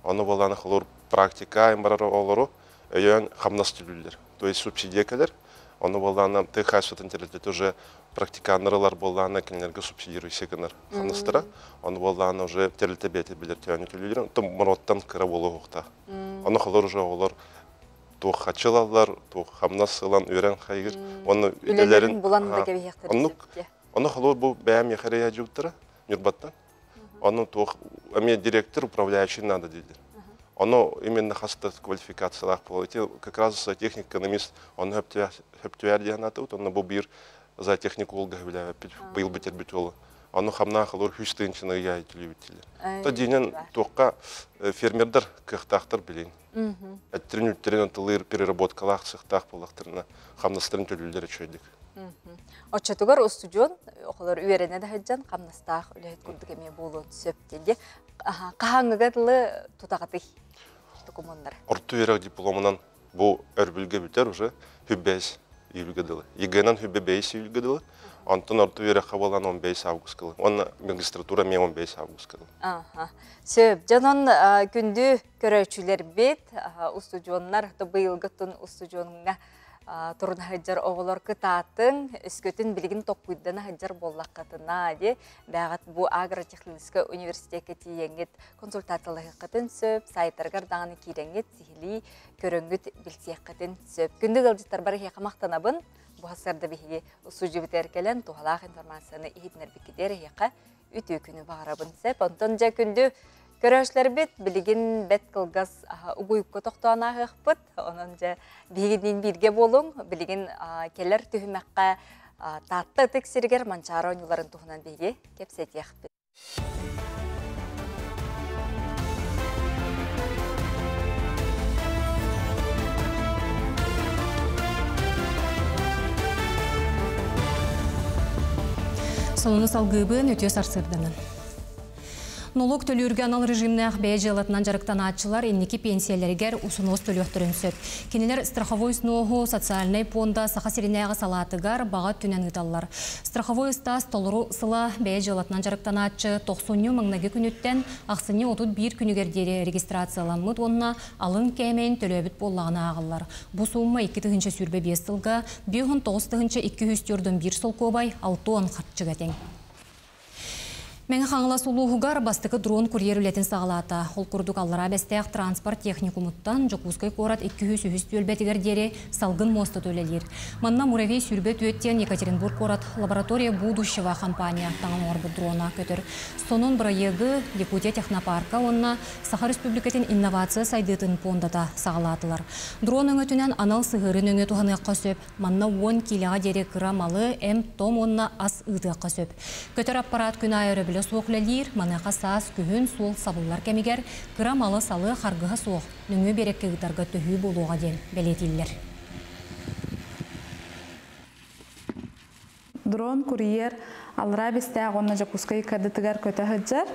Оны боланы холор практика имбарар олору өйөн хамнас түлүллер. То есть субсидия келер. Оны боланы ТХ интернет уже практиканнарлар боланы кинлерге субсидируйся гынар хамнастыра. Оны боланы уже терилте бете билер түйөнү түлүллер. Том мороттан кыра болу хукта. Оны холор уже олор туох хачылалар, туох хамнас ылан үрен хайгыр. Оны үлелерин булан да кебиһиэхтер. Оны холор бу бәм яхаре яжуттара, Нюрбаттан. Оны туох эме директор управляющий надо дилер. Оно именно хаста квалификациялах болот. Как раз техник экономист, он хөптүәр диянаты, оны бу бир за технику олга биле быйыл битер бит. Аны хамна халур хүстенчини я түлүбүттилер. Та динен туокка фермердер кыхтахтар билин. Әттерин үттерин тылыр переработкалах сыхтах болактырына хамнастырын төлүлдер чөйдик. Оччотугар устудьуон оҕолор үөрэнэ да сылдьан хамнастаах үлэһит курдук эмиэ буолуон сөп диэн. Хаһааҥҥыга дылы тутаҕытый докумуоннары? Орто үөрэх дипломунан бу өрбүлгэ бүтэр уже хүббэс июльга дылы. ЕГЭ-нан хүббэ бэйс июльга дылы. Онтон орто үөрэххэ буолан 15 августка дылы. Уонна магистратура эмиэ 15 августка дылы. Аха. Сөп. Дьонон күндү көрөөччүлэрбит, устудьуоннар, быйылгы устудьуоҥҥа турун сылдьар оҕолор кытаатыҥ, өскөтүн билигин токкуйдана сылдьар буоллаххытына ди бэҕэт бу агротехническай университекка тиийэҥҥит консультациялаһыаххытын сөп, сайтарыгар даҕаны киирэҥҥит сиһилии көрөҥҥүт билсиэххитин сөп. Күндү ыалдьыттарбар эһиэхэ махтанабын. Бу сарда биһиги устудьуйбутугар кэлэн туһалаах информацияны иһитинэрбиккитигэр эһиэхэ үтүө күнү баҕарабын сөп. Онтон дьэ күндү көрөөччүлэрбит билигин бэт кылгас угуйукка тохтоон ааһыахпыт. Онон дьэ биһигинниин бииргэ буолуҥ. Билигин кэлэр түһүмэххэ Таатта ытык сиригэр Манчаары оонньууларын туһунан биһиги кэпсэтиэхпит. Сонуну салгыыбын үтүө сарсыарданан. Нолуок төлүүргэ анал режимнээх бэйэ дьыалатынан дьарыктанааччылар инники пенсиялэригэр усунуос төлүөхтэрин сөп. Кинилэр страховой сноһу социальнай пуонда Саха сиринээҕи салаатыгар баҕа өттүнэн ыыталлар. Страховой ыстаас толору сыла бэйэ дьыалатынан дьарыктанааччы тохсунньу маҥнайгы күнүттэн ахсынньы 31 күнүгэр диэри регистрацияламмыт уонна алын кээмэйин төлөөбүт буоллаҕына ааҕыллар. Бу суумма 2025 сылга 59 241 солкуобай 60 харчыга тэҥ. Мэҥэ Хаҥалас улууһугар бастакы дрон курьер үлэтин саҕалаата. Ол курдук Аллараа Бэстээх транспорт техникумуттан Дьокуускай куорат 203 түөлбэтигэр диэри салгын муостата үлэлиир. Манна Муравей сүүрбэ түөрт диэн Екатеринбург куорат Лаборатория будущего компания таҥан оҥорбут дрона көтөр. Сонун бырайыагы Якутия технопарка уонна Саха Республикатын инновация сайдыытын пуондата саҕалаатылар. Дрон өҥөтүнэн анал сыһыары нөҥүө туһаныахха сөп. Манна 10 киилэҕэ диэри кыра малы, эм-том уонна ас ыытыахха сөп. Көтөр аппарат күн аайы өрөбүлэ суох үлэлиир, маныаха саас, күһүн суол сабыллар кэмигэр кыра малы-салы харгыһа суох нөҥүө биэрэккэ ыытарга төһүү буолуоҕа диэн бэлиэтииллэр. Дрон курьер Аллараа Бэстээх уонна Дьокуускай ыккардытыгар көтө сылдьар.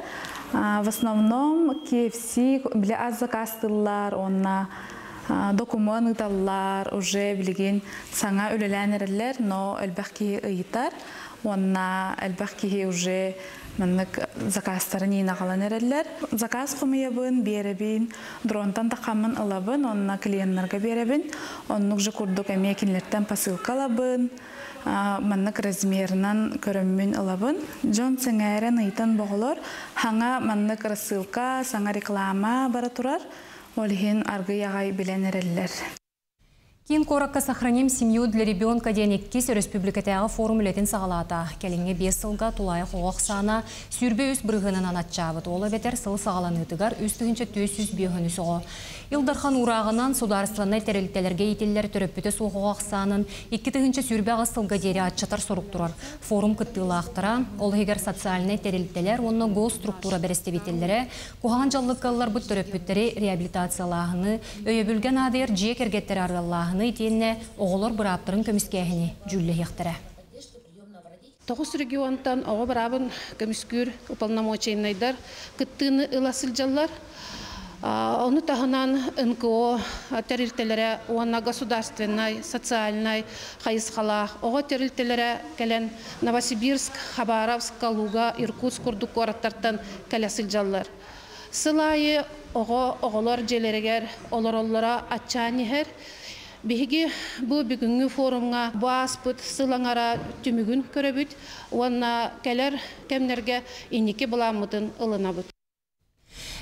В основном KFC били ас заказтыыллар уонна докумуон ыыталлар, уже билигин саҥа үлэлээн эрэллэр, но элбэх киһи ыйытар уонна элбэх киһи уже маннык заказтарын иин аҕалан эрэллэр. Заказ хомуйабын, биэрэбин, дронтан тахаммын ылабын уонна клиеннарга биэрэбин. Оннук же курдук эмиэ кинилэртэн посылка ылабын. Маннык размерынан көрөммүн ылабын. Дьон сэҥээрэн ыйтан боҕолор. Хаҥа маннык рассылка, саҥа реклама бара турар. Ол иһин аргый аҕай билэн эрэллэр. Киин куоракка «Сохраним семью для ребенка» диэн иккис өрөспүүбүлүкэтээҕи форум үлэтин саҕалаата. Кэлиҥҥи биэс сылга тулаайах оҕо ахсаана 23 бырыһыанынан аччаабыт. Ол эбэтэр сыл саҕаланыытыгар 3453 оҕо. Ил Дархан уурааҕынан судаарыстыбаннай тэрилтэлэргэ иитиллэр төрөппүтэ суох оҕо ахсаанын 2028 сылга диэри аччатар сорук турар. Форум кыттыылаахтара, ол иһигэр социальнай тэрилтэлэр уонна госструктура бэрэстэбиитэллэрэ куһаҕан дьаллыкка ылларбыт төрөппүттэри реабилитациялааһыны, өйөбүлгэ наадыйар дьиэ кэргэттэри арыаллааһыны итиэннэ оҕолор бырааптарын көмүскээһини дьүүллэһиэхтэрэ. Тоҕус регионтан оҕо быраабын көмүскүүр уполномоченнайдар кыттыыны ыла сылдьаллар. Ону таһынан НКО тэрилтэлэрэ уонна государственнай, социальнай хайысхалаах оҕо тэрилтэлэрэ кэлэн Новосибирск, Хабаровск, Калуга, Иркутск курдук куораттартан кэлэ сылдьаллар. Сыл аайы оҕо оҕолор дьиэлэригэр олороллоро аччаан иһэр. Биһиги бу бүгүҥҥү форумҥа бу ааспыт сыл аҥара түмүгүн көрөбүт уонна кэлэр кэмнэргэ инники былааммытын ылынабыт.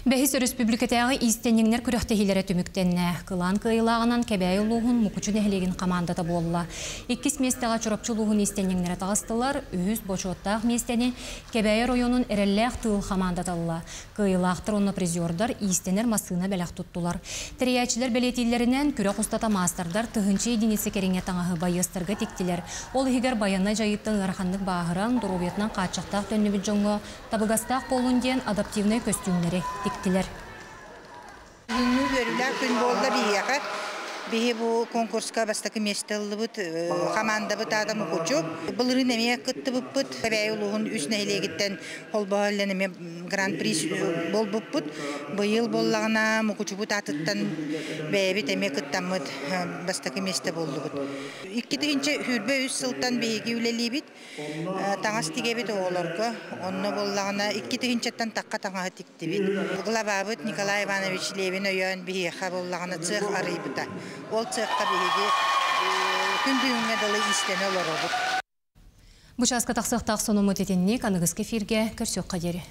Бэһис өрөспүүбүлүкэтээҕи иистэнньэҥнэр күрэхтэһиилэрэ түмүктэннэ. Кылаан кыайыылааҕынан Кэбээйи улууһун Мукучу нэһилиэгин хамаандата буолла. Иккис миэстэҕэ Чурапчы улууһун иистэнньэҥнэрэ таҕыстылар, үһүс бочуоттаах миэстэни Кэбээйи оройуонун Эрэллээх тыыл хамаандата ылла. Кыайыылаахтар уонна призердар иистэнэр массыына бэлэх туттулар. Тэрийээччилэр бэлиэтииллэринэн, күрэх устата маастардар тыһыынча единица кэриҥэ таҥаһы байыастарга тиктилэр. Ол иһигэр байыаннай дьайыыттан ыараханнык бааһыран, доруобуйатынан хааччахтаах төннүбүт дьоҥҥо табыгастаах буоллун диэн адаптивнай көстүүмнэри тиктилэр. Бүгүҥҥү үөрүүлээх күн буолла биһиэхэ. Биһи бу конкурска бастакы миэстэ ыллыбыт, командабыт аата Мукучу. Былырыын эмиэ кыттыбыппыт. Кэбээйи улууһун үс нэһилиэгиттэн холбоһо үлэн эмиэ гран-при буолбуппут. Быйыл буоллаҕына Мукучубут аатыттан бэйэбит эмиэ кыттаммыт бастакы миэстэ буоллубут. 2023 сылтан биһиги үлэлиибит. Таҥас тигэбит оҕолорго. Онно буоллаҕына 2000-тан тахха таҥаһы тиктибит. Главабыт Николай Иванович Левин өйөөн биһиэхэ буоллаҕына цех арыйбыта. Ол цехха биһиги күн бүгүҥҥэ дылы иистэнэ олоробут. Бу чааска тахсыахтаах сонуммут итинник аныгыскы эфиргэ көрсүөххэ диэри.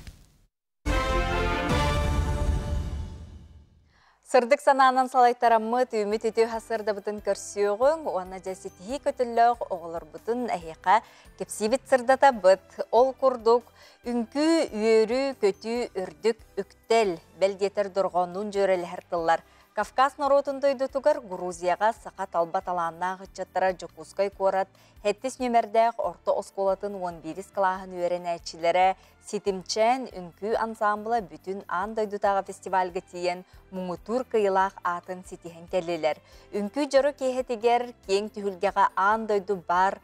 Сырдык санаанан салайтараммыт үүмүт үтүө сырдабытын көрсүөҕүҥ уонна дьэ ситиһии көтөллөөх оҕолорбутун эһиэхэ кэпсиибит сырдатабыт. Ол курдук үҥкүү, үөрүү, көтүү, үрдүк үктэл, бэл диэтэр дорҕооннуун дьүөрэлэһэр тыллар Кавказ норуотун дойдутугар Грузияҕа саха талба талааннаах ыччаттара Дьокуускай куорат Сэттис нүөмэрдээх орто оскуолатын 11 кылааһын үөрэнээччилэрэ Ситимчээн үҥкүү ансаамбыла бүтүн аан дойдутааҕы фестивальга тиийэн муҥутуур кыайыылаах аатын ситиһэн кэллилэр. Үҥкүү дьоро киэһэтигэр киэҥ түһүлгэҕэ аан дойду бар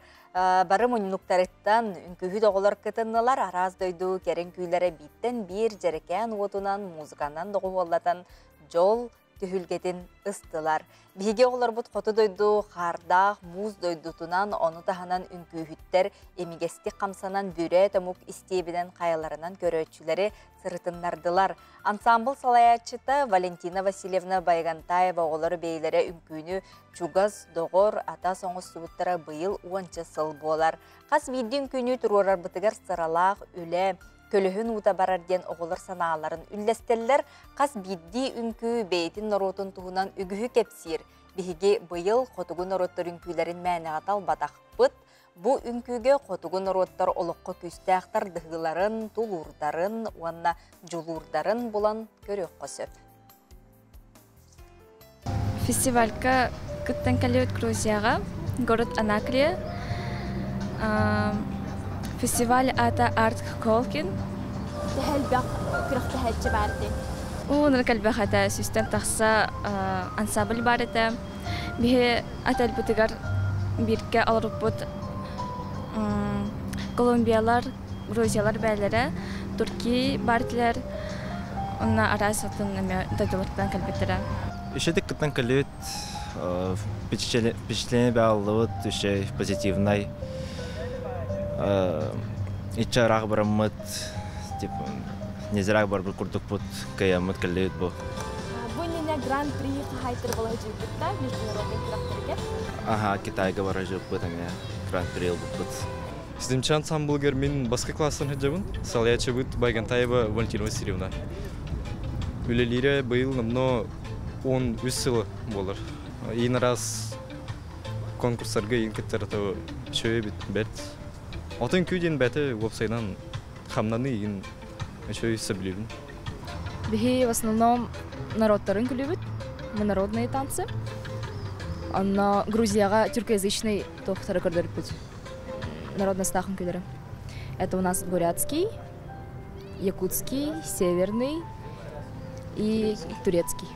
бары муннуктарыттан үҥкүүһүт оҕолор кытыннылар. Араас дойду кэрэ үҥкүүлэрэ бииртэн биир дьэрэкээн уотунан, музыканан доҕуһуоллатан дьол, түһүлгэтин ыстылар. Биһиги оҕолорбут хоту дойду хаардаах муус дойдутунан, ону таһынан үҥкүүһүттэр имигэстик хамсанан бүрээт омук истиэбинэн хайаларынан көрөөччүлэри сырытыннардылар. Ансамбл салайааччыта Валентина Васильевна Байгантаева оҕолору бэйэлэрэ үҥкүүнү чугас, доҕор, атас оҥостубуттара быйыл уонча сыл буолар. Хас биирдии үҥкүүнү туруорарбытыгар сыралаах үлэ, көлөһүн уута барар диэн оҕолор санааларын үллэстэллэр. Хас биирдии үҥкүү бэйэтин норуотун туһунан үгүһү кэпсиир. Биһиги быйыл хотугу норуоттар үҥкүүлэрин мээнэҕэ талбатахпыт. Бу үҥкүүгэ хотугу норуоттар олоххо күүстээх тардыһыыларын, тулуурдарын уонна дьулуурдарын булан көрүөххэ сөп. Фестивалька кыттан кэлибит Грузияҕа, город Анаклия. Фестиваль аата Арт Колкин. Төһө элбэх күрэхтэһээччи баар дии? Уунар элбэх этэ, сүүстэн тахса ансамбль баар этэ. Биһи отельбытыгар бииргэ олоруппут Колумбиялар, Грузиялар бээлэрэ, Туркий баар этилэр. Онно араас атын эмиэ дойдулартан кэлбиттэрэ. Үчүгэй кыттан кэлбит впечатление бааллыбыт, үчүгэй позитивнай. Иччэ ыраах бараммыт, типа не зря барбыт курдукпут, кыайаммыт кэллибит бу. Бу иннинэ Гран-при хаһаайыттар буола сылдьыбыт международный күрэхтэргэ. Ага, Китайга бара сылдьыбыт эмиэ Гран-при ылбыппыт. Ситимчэ ансамблыгар мин баскы класстан сылдьабын. Салайааччыбыт Байгантаева Валентина Васильевна. Үлэлиирэ быйыл номно 13 сылы буолар. Иин араас конкурстарга иин кыттар то үчүгэй эбит бэрт. Отон үҥкүү диэн бэйэтэ уопсайынан хамнаныы иин үчүгэй сөбүлүүбүн. Биһи в основном народтарын күлүбүт, мы народные танцы. Онно Грузияҕа тюркоязычный туохтары көрдөрбүт народностаах үҥкүүлэрэ. Это у нас бурятский, якутский, северный и турецкий.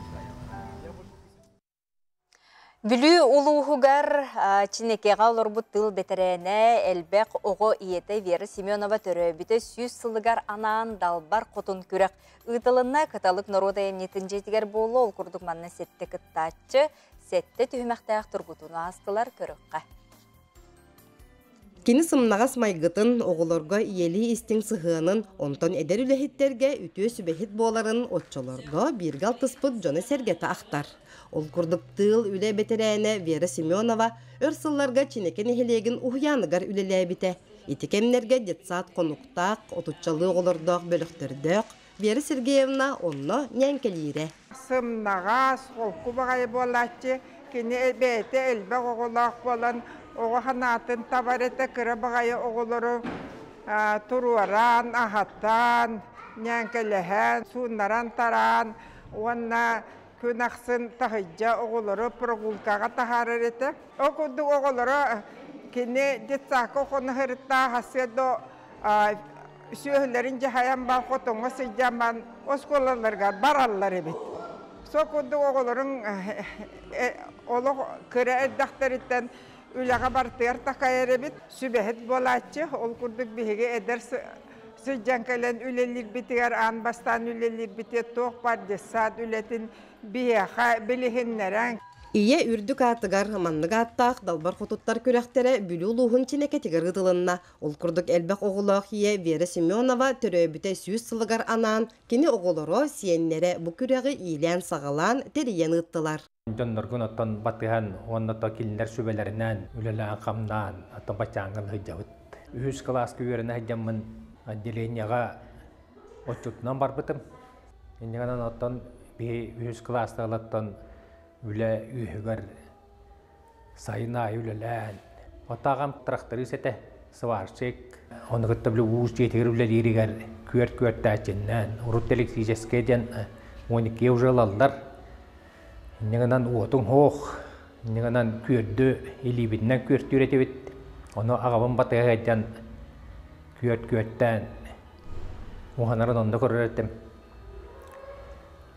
Бүлүү улууһугар Чинэкэҕэ олорбут тыыл бэтэрээнэ, элбэх оҕо ийэтэ Вера Семенова төрөөбүтэ 100 сылыгар анаан Далбар Хотун күрэх ыытылынна. Кыталык норуот айымньытын дьиэтигэр буолла. Ол курдук манна сэттэ кыттааччы, сэттэ түһүмэхтээх тургутууну аастылар көрүөххэ. Кини сымнаҕас майгытын, оҕолорго ийэлии истиҥ сыһыанын, онтон эдэр үлэһиттэргэ үтүө сүбэһит буоларын оччолорго бииргэ алтыспыт дьоно-сэргэтэ ахтар. Ол курдук тыыл үлэ бэтэрээнэ Вера Семенова өр сылларга Чинэкэ нэһилиэгин уһуйааныгар үлэлээбитэ. Ити кэмнэргэ детсад хонуктаах, отуччалыы оҕолордоох бөлөхтөрдөөх Вера Сергеевна онно ньээҥкэлиирэ. Сымнаҕас, холку баҕайы буолааччы. Кини бэйэтэ элбэх оҕолоох буолан, оҕо санаатын табар этэ, кыра баҕайы оҕолору туруоран, аһатан, ньээҥкэлэһэн, сууннаран-тараан уонна күн ахсын таһыйдьа оҕолору прогулкаҕа таһаарар этэ. Ол курдук оҕолоро кини детсадка хоно сырыттаа сарсыарда сүөһүлэрин дьаһайан бар хотоҥҥо сылдьан баран оскуолаларыгар бараллар эбит. Со курдук оҕолорун олох кыра эрдэхтэриттэн үлэҕэ бартыгар такайар эбит. Сүбэһит буолааччы. Ол курдук биһиги эдэр сылдьан кэлэн үлэлиирбитигэр аан бастаан үлэлиирбитигэр туох баар детсад үлэтин биһиэхэ билиһиннэрэн. Ийэ үрдүк аатыгар маннык ааттаах далбар хотуттар күрэхтэрэ Бүлүү улууһун Чинэкэтигэр ыытылынна. Ол курдук элбэх оҕолоох ийэ Вера Семенова төрөөбүтэ 100 сылыгар анаан кини оҕолоро, сиэннэрэ бу күрэҕи иилээн-саҕалаан, тэрийэн ыыттылар. Дьонноргун оттон батыһан уонна то кинилэр сүбэлэринэн үлэлээн-хамнаан оттон баччааҥҥын сылдьабыт. Үһүс кылааска үөрэнэ сылдьаммын отделениеҕа отчутунан барбытым. Инньэ гынан оттон биһи үһүс кылаастан үлэ үөһүгэр сайын аайы үлэлээн, отаҕам тракторист этэ, сварщик. Ону кытта били уус дьиэтигэр үлэлииригэр күөрт күөртээччиннэн, урут электрическэй диэн 12 уже ылаллар. Инньэ гынан уотуҥ суох, инньэ гынан күөрдү илиибитинэн күөртүүр этибит. Ону аҕабын батыһа сылдьан күөрт күөртээн уһанарын онно көрөр этим.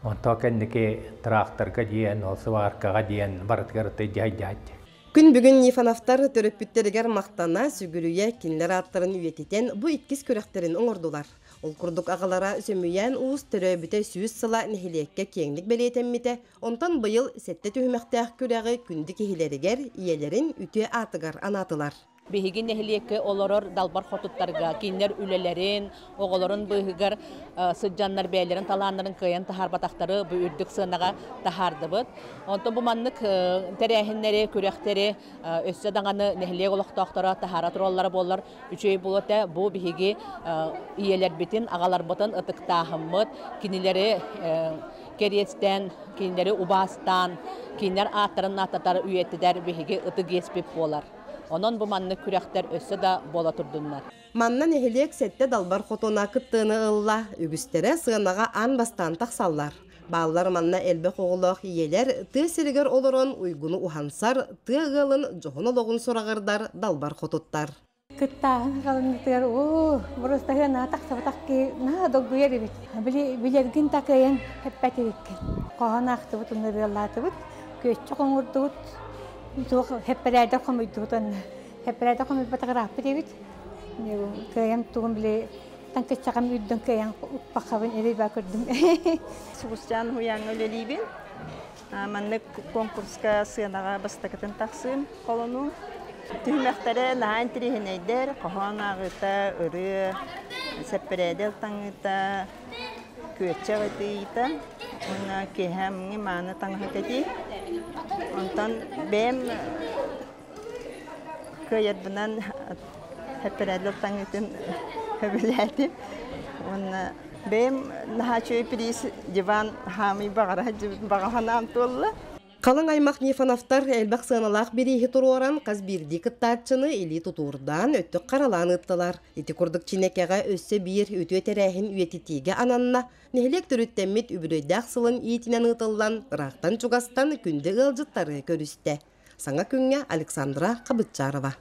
Онтон кэнники тракторга диэн, ол сваркаҕа диэн барытыгар дьаһайдьаһайдьа. Күн бүгүн Нифоновтар төрөппүттэригэр махтана, сүгүрүйэ кинилэр ааттарын үйэтитэн бу иккис күрэхтэрин оҥордулар. Ол курдук аҕалара Сөмүйээн Уус төрөөбүтэ 100 сыла нэһилиэккэ киэҥник бэлиэтэммитэ, онтон быйыл сэттэ түһүмэхтээх күрэҕи күндү киһилэригэр, ийэлэрин үтүө аатыгар анаатылар. Биһиги нэһилиэккэ олорор далбар хотуттарга кинилэр үлэлэрин, оҕолорун быыһыгар сылдьаннар бэйэлэрин талааннарын кыайан таһаарбатахтары бу үрдүк сыанаҕа таһаардыбыт. Онтон бу маннык тэрээһиннэри, күрэхтэри өссө даҕаны нэһилиэк олохтоохторо таһаара тураллара буоллар үчүгэй буолуо этэ. Бу биһиги ийэлэрбитин, аҕаларбытын ытыктааһыммыт, кинилэри кэриэстээн, кинилэри убаастаан, кинилэр ааттарын ааттатар, үйэтитэр биһиги ытык иэспит буолар. Онон бу маннык күрэхтэр өссө да буола турдуннар. Манна нэһилиэк сэттэ далбар хотуна кыттыыны ылла, үгүстэрэ сыанаҕа аан бастаан тахсаллар. Бааллар манна элбэх оҕолоох ийэлэр тыа сиригэр олорон уйгуну уһансар, тыа ыалын дьоһун олоҕун сураҕырдар далбар хотуттар. Кыттааһын халыҥытыгар оо, боростаһыан наһаа тахсыбатах киһи наһаа долгуйар эбит. Били билэргин такайан эппэт эбиккин. Хоһоон аахтыбыт, ынырыалаатыбыт, күөччэх оҥордубут, Туох хэппэрээдэ хомуйдубут онно. Хэппэрээдэ хомуйбатах ырааппыт эбит. Кыайан тугун били таҥкыччаҕым үрдүн кыайан укпаххабын эрэй баа көрдүм. Субусчаан уһуйааҥҥа үлэлиибин. Маннык конкурска сыанаҕа бастакытын тахсыым холонуум. Түһүмэхтэрэ наһаа интириэһинэйдэр, хоһоон ааҕыыта, ырыа, сэппэрээдэл таҥыыта, күөччэх ытыйыыта уонна киэһэ мааны таҥаһы кэтии. Онтон бэйэм кыайарбынан хэппэрээлэр таҥыытын сөбүлээтим. Уонна бэйэм наһаа үчүгэй приз диван хаамый баҕара баҕа санаам туолла. Халыҥ аймах Нифоновтар элбэх сыаналаах бирииһи туруоран, хас биирдии кыттааччыны илии тутуурдаан, өттүк харалаан ыыттылар. Ити курдук Чинэкэҕэ өссө биир үтүө тэрээһин үйэтитиигэ ананна. Нэһилиэк төрүттэммит үбүлүөйдээх сылын иитинэн ыытыллан, ыраахтан-чугастан күндү ыалдьыттары көрүстэ. Саҥа күҥҥэ Александра Хабытчарова.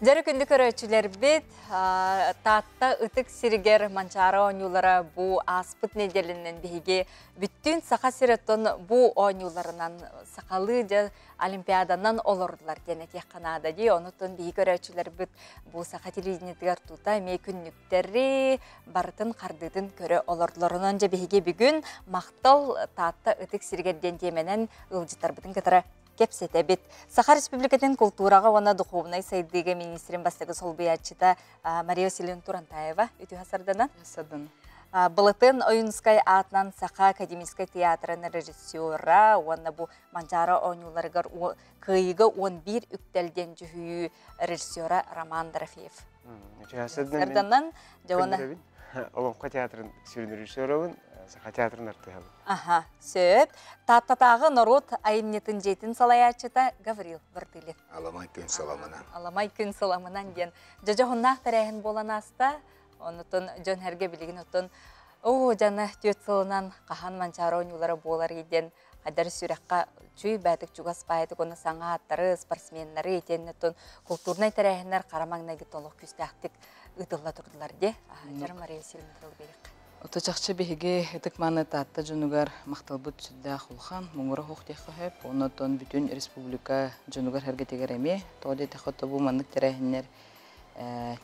Дьэрэ күндү көрөөччүлэрбит, Таатта ытык сиригэр Манчаары оонньуулара бу ааспыт нэдиэлэнэн биһиги бүттүүн Саха сирэттэн бу оонньууларынан сахалыы дьэ олимпиаданан олордулар диэн этиэххэ наада дии. Онутун биһи көрөөччүлэрбит бу саха телевидениетыгар тута эмиэ күннүктэри барытын хардыытын көрө олордулар. Онон дьэ биһиги бүгүн махтал Таатта ытык сиригэр диэн тиэмэнэн ыалдьыттарбытын кытары кэпсэтэбит. Саха Республикатын култуураҕа уонна духовнай сайдыыга министрин бастакы солбуйааччыта Мария Васильевна Турантаева үтүө сарданан. Сардан. Былытын Ойуунускай аатынан Саха академическай театрын режиссера уонна бу Манчаары оонньууларыгар кыайыыга 11 үктэл диэн дьүһүйүү режиссера Роман Дорофеев. Сарданан Дьоҕуна. Олоҥхо театрын сүрүн режиссерабын, Саха театрын артыһабын. Аха, сөп. Тааттатааҕы норуот айымньытын дьиэтин салайааччыта Гаврил Вартылев. Аламай күн саламынан. Аламай күн саламынан диэн дьодьоһуннаах тэрээһин буолан ааста. Онутун дьон-сэргэ билигин оттон Оо, жана түөт сылынан хаһан Манчаары оонньуулара буолар диэн хайдар сүрэххэ чүй бээтик чугас баайтык оны саҥа ааттары, спортсменнары итиэннэ культурнай тэрээһиннэр хара маҥнайгы толох күүстээхтик ыытылла турдулар де. Жара Мария Васильевна тыл берик. Ото чахчы биһиги ытык мааны Таатта дьонугар махталбыт сүрдээх улахан, муҥура суох диэххэ сөп. Оннотон бүтүн республика дьонугар сэргэтигэр эмиэ. Тоҕо диэтэххэ, бу маннык тэрээһиннэр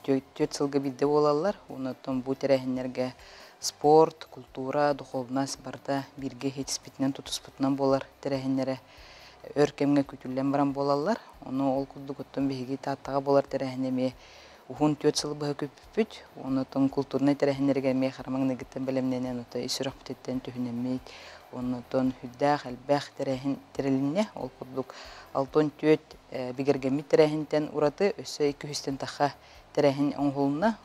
4 сылга биирдэ буолаллар. Оннотон бу тэрээһиннэргэ спорт, культура, духовность барыта бииргэ хитиспитинэн тутуспутунан буолар тэрээһиннэрэ өр кэмҥэ күтүллэн баран буолаллар. Ону ол курдук оттон биһиги Тааттаҕа буолар тэрээһин эмиэ уһун 4 сыл быһа күппүппүт. Оннотон культурнай тэрээһиннэргэ эмиэ хара маҥнайгыттан бэлэмнэнэн ото ис сүрэхпититтэн түһүнэммит. Оннотон сүрдээх элбэх тэрээһин тэрилиннэ. Ол курдук 64 бигэргэммит тэрээһинтэн ураты өссө 200-тэн тахха тэрээһин оҥоһулунна.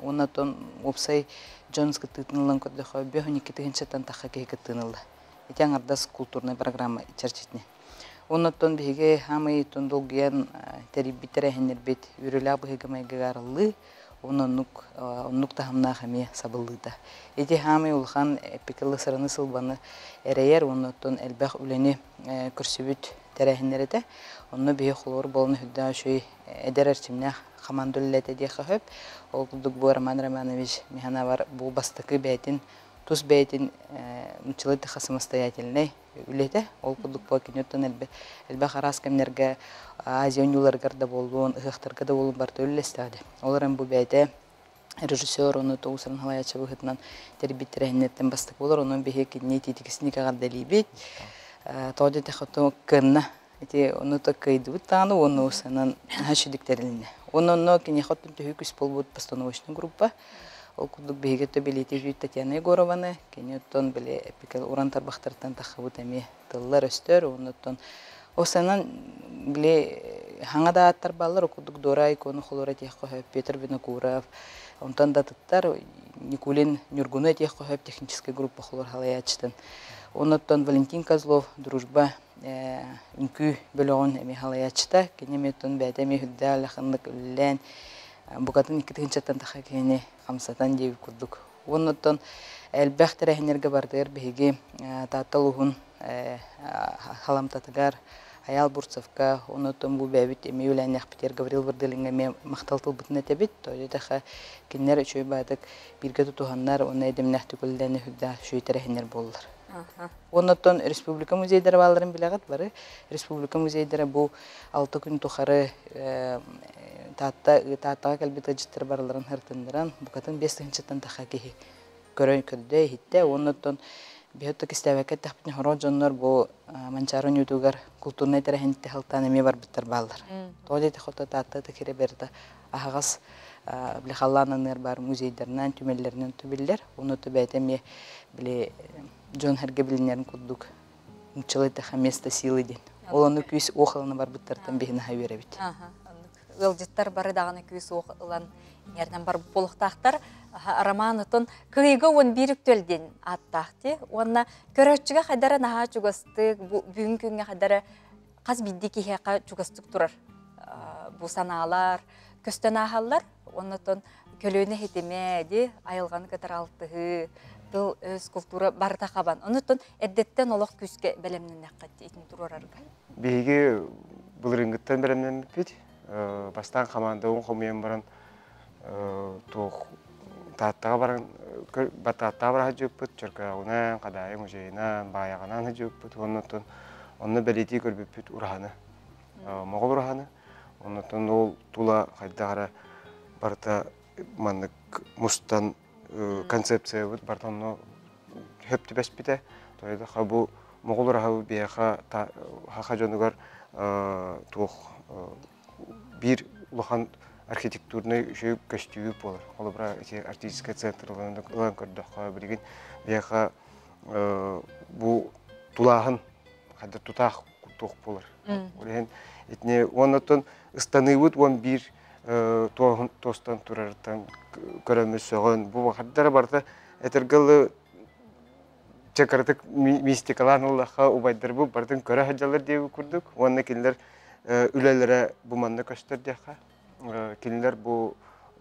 Оннотон уопсай дьон кыттыытын ылан көрдөхө 52 тыһыынчаттан тахха киһи кыттыын ылла. Ити аҥардас культурнай программа чэрчитинэн. Оннотон биһиги хаамай долгуйан тэрийбит тэрээһиннэрбит үөрүүлээх быһыыга майгыга арыллыы, оннук оннук таһымнаах эмиэ сабыллыыта. Ити хаамай улахан эпикалы сыраны сылбаны эрэйэр, оннотон элбэх үлэни көрсүбүт тэрээһиннэр этэ. Онно биһи холоор болон хүддаа үчүгэй эдэр эрчимнээх команда үлэлээтэ диэххэ сөп. Ол курдук бу Роман Романович Миханавар бу бастакы бэйтин тус бэйтин нууччалыы тыха самостоятельный үлэтэ. Ол курдук бу киниттэн элбэх араас кэмнэргэ Азия оонньууларыгар да буоллун, ыһыахтарга да буоллун барыта үлэлэстэҕэ. Ол эрэн бу бэйэтэ режиссер ону тоҕусарын халаяччы быһыытынан тэрийбит тэрээһиннэртэн бастакы буолар. Онон биһиги кинини итиитикисини кэҕэрдэлиибит. Тоҕо диэтэххэ, кыанна. Ити ону то кыайдыбыт даҕаны уонна усанан наһаа үчүгдүк тэрилиннэ. Уонна онно киниэхэ оттон төһүү күс буолбут постановочный группа. Ол курдук биһиги то билиити Татьяна Егорованы, кини оттон били эпикэл уран тарбахтартан таххыбыт эмиэ тыллар өстөр, оннуттан осанан били хаҥа да ааттар баллар, курдук Дора икону холора этиэх Петр Винокуров, онтон да тыттар Никулин Нюргуну этиэх техническая группа холор халаячтын. Оннуттан Валентин Козлов Дружба үҥкүү бөлөҕүн эми халаячта, кини эмиэ бэйэтэ эмиэ үрдэ алахыннык үллээн, букатын 2 тыһыынчаттан таха киһини хамсатан диэбит курдук. Оннуттан элбэх тэрээһиннэргэ бардыгар биһиги Таатта улууһун халамтатыгар Аял Бурцевка, оннуттан бу бэйэбит эмиэ үлээннэхпитигэр Гаврил Вырдылиҥҥа эмиэ махтал тылбытын этэбит. Тоҕо кинилэр үчүгэй баатык бииргэ тутуһаннар, уонна эдэмнэхтик үлэлээн үрдэ үчүгэй тэрээһиннэр буоллар. Оннуттан республика музейдара бааларын билэҕит бары. Республика музейдара бу 6 күн тухары Таатта Тааттаҕа кэлбит ыалдьыттар барыларын сырытыннаран, букатын 5 тыһыынчаттан таха киһи көрөн көрдө, иһиттэ. Оннуттан биһи кистээбэккэ эттэхпитинэ, хороо дьоннор бу Манчаары оонньуутугар культурнай тэрээһинтэ халтаан эмиэ барбыттар бааллар. Тоҕо диэтэххэ, Таатта кире берда аһаҕас били халлаан анныгар бар музейдарынан, түмэллэринэн тубиллэр. Оннуттан бэйэтэ эмиэ били дьон сэргэ билинэрин курдук нууччалыы эттэххэ место силы диэн. Ол ону күүс уох ылына барбыттартан биһини наһаа үөрэбит. Ыалдьыттар бары даҕаны күүс уох ылан иҥэринэн бар буолуохтаахтар. Роман отон кыйга 11 үктэл диэн аттаахти. Уонна көрөөччүгэ хайдара наһаа чугастык, бүгүн күҥҥэ хайдара хас биирдии киһиэхэ чугастык турар бу санаалар көстөн ааһаллар. Оннотон көлүөнэ хитимэ ди айылҕаны кытары алтыһыы, тыл, өс, культура барыта хабан. Оннотон эрдэттэн олох күүскэ бэлэмнэннэххэ итин турарарга. Биһиги былырыыҥҥыттан бэлэмнэммиппит. Бастаан командабын хомуйан баран туох Тааттаҕа баран Тааттаҕа бара сылдьыбыппыт, Чөркөөҕүнэн, Хадаайы музейынан, Баайаҕанан сылдьыбыппыт. Оннуттан онно бэлиэтии көрбүппүт ураһаны, Моҕол ураһаны. Оннуттан ол тула хайдах эрэ барыта маннык мустан концепциябыт барыта онно хөп түбэспитэ. Тоҕо бу Моҕол ураһа биһиэхэ хаха дьонугар туох биир улахан архитектурнай үчүгэй көстүүбүт буолар. Холобура, ити артистическай центр ылан көрдөххө, билигин биһиэхэ бу тулааһын хайда тутаах туох буолар. Ол иһин итини уоннаттан ыстаныыбыт 11 туостан турарыттан көрөммүт сөҕөн бу хардара барыта этэргэ чакаратык мистикалаан ыллахха убайдарбыт барытын көрө сылдьаллар диэбит курдук уонна кинилэр үлэлэрэ бу манна көстөр диэххэ кинилэр бу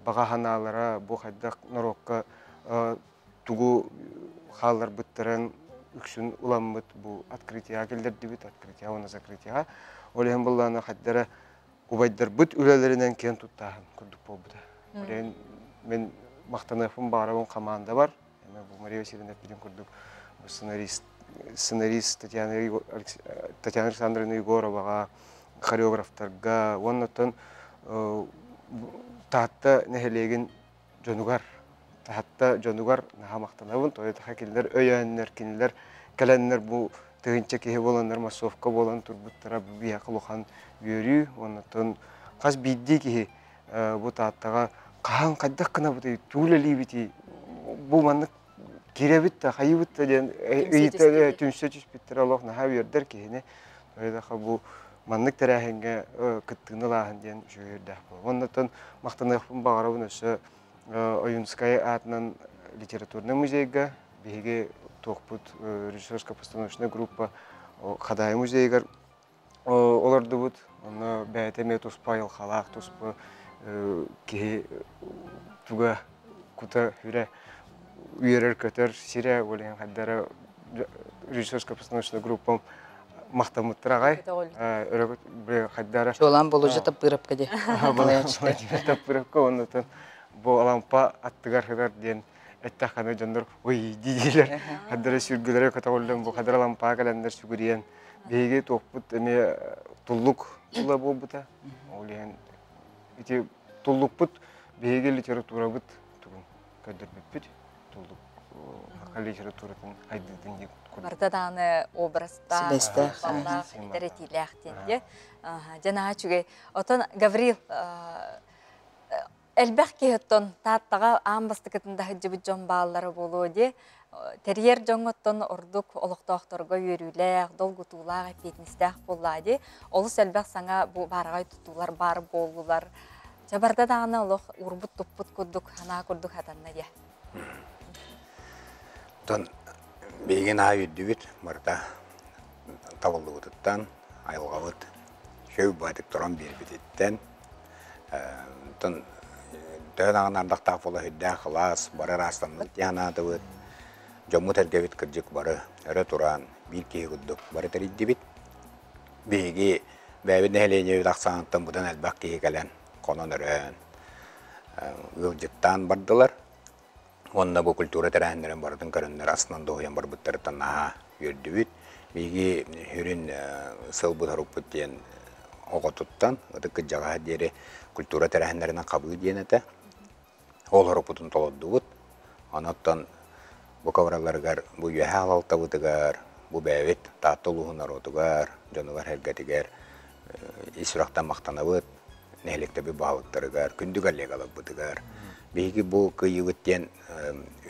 баҕа санаалара бу хайдах норуокка. тугу хаалларбыттарын үксүн уламмыт бу открытияға киллэрдибит, открытияға уонна закрытияға. Ол иһин буллаана хаддара убайдарбыт үлэлэринэн киэн туттааһын курдук буолбута. Ол иһин мен махтаныахпын баҕарабын команда бар. Эме бу Мария Васильевна эппитин курдук сценарист сценарист Татьяна Татьяна Александровна Егороваҕа, хореографтарга уонна Таатта нэһилиэгин дьонугар Таатта дьонугар наһаа махтанабын. Тоҕо кинилэр өйөөннөр, кинилэр кэлэннэр бу тыһыынча киһи буоланнар массовка буолан турбуттара биһиэхэ улахан үөрүү. Оннуттан хас биирдии киһи бу Тааттаҕа хаһан хайдах гынабытый, тугу үлэлиибитий, бу маннык киирэбит да, хайыыбыт да диэн ыйыта түмсэ түспүттэрэ олох наһаа үөрдэр киһини. Тоҕо бу маннык тэрээһиҥҥэ кыттыыны ылааһын диэн үчүгэй үөрдээх буолар. Оннуттан махтаныахпын баҕарабын өссө Ойуунскай аатынан литературнай музейга биһиги туохпут режиссерско-постановочная группа Хадаайы музейыгар олордубут. Онно бэйэтэ эмиэ туспа айылҕалаах, туспа киһи туга кута үрэ үөрэр-көтөр сирэ, ол иһин хайдара режиссерско-постановочная группам махтаммыттар аҕай. Хайдара. Чуолаан Болудьа Таппыырапка дии. Владимир Таппыырапка оннутун бу Алампа аттыгар сытар диэн эттэххинэ дьоннор ой диилэр. Хаддара сүргүлэрэ көтөҕүллэн бу хадара Алампаа кэлэннэр сүгүрүйэн биһиги туохпут эмиэ туллук тула буолбута. Ол иһин ити туллукпут биһиги литературабыт тугун көрдөрбүппүт. Туллук саха литературатын хайдыытын диэн Барыта даҕаны образтаах, баллаах, этэр диэн дьэ. Дьэ наһаа үчүгэй. Отон Гаврил элбэх киһи оттон Тааттаҕа аан бастакытын да сылдьыбыт дьон бааллара буолуо дии. Тэрийэр дьоҥҥоттон ордук олохтоохторго үөрүүлээх, долгутуулаах, эппиэтинэстээх буоллаа дии. Олус элбэх саҥа бу баараҕай тутуулар баар буоллулар. Дьэ барыта даҕаны олох уурбут-туппут курдук, санаа курдук хатанна дии. Оттон биһиги наһаа үөрдүбүт, барыта табыллыбытыттан, айылҕабыт үчүгэй баайдык туран биэрбититтэн. Оттон төһө даҕаны ардахтаах буола сүрдээх кылаас, бары ыраастаммыт дии санаатыбыт. Дьоммут-сэргэбит кырдьык бары өрө туран, биир киһи курдук бары тэрийдибит. Биһиги бэйэбит нэһилиэнньэбит ахсааныттан быдан элбэх киһи кэлэн, хонон-өрөөн, ыалдьыттаан бардылар. Уонна бу культура тэрээһиннэрин барытын көрөннөр астынан дуоһуйан барбыттарыттан наһаа үөрдүбүт. Биһиги сүрүн сылбыт-сорукпут диэн оҕотуттан ытык кырдьаҕаһа диэри культура тэрээһиннэринэн хабыы диэн этэ. Ол сорукпутун толордубут. Онон бу кабараларыгар бу үөһээ алалтабытыгар, бу бэйэбит Таатта улууһун норуотугар, дьонугар-сэргэтигэр ис сүрэхтэн махтанабыт. Нэһилиэктэрбит баһылыктарыгар, күндү коллегаларбытыгар. Биһиги бу кыайыыбыт диэн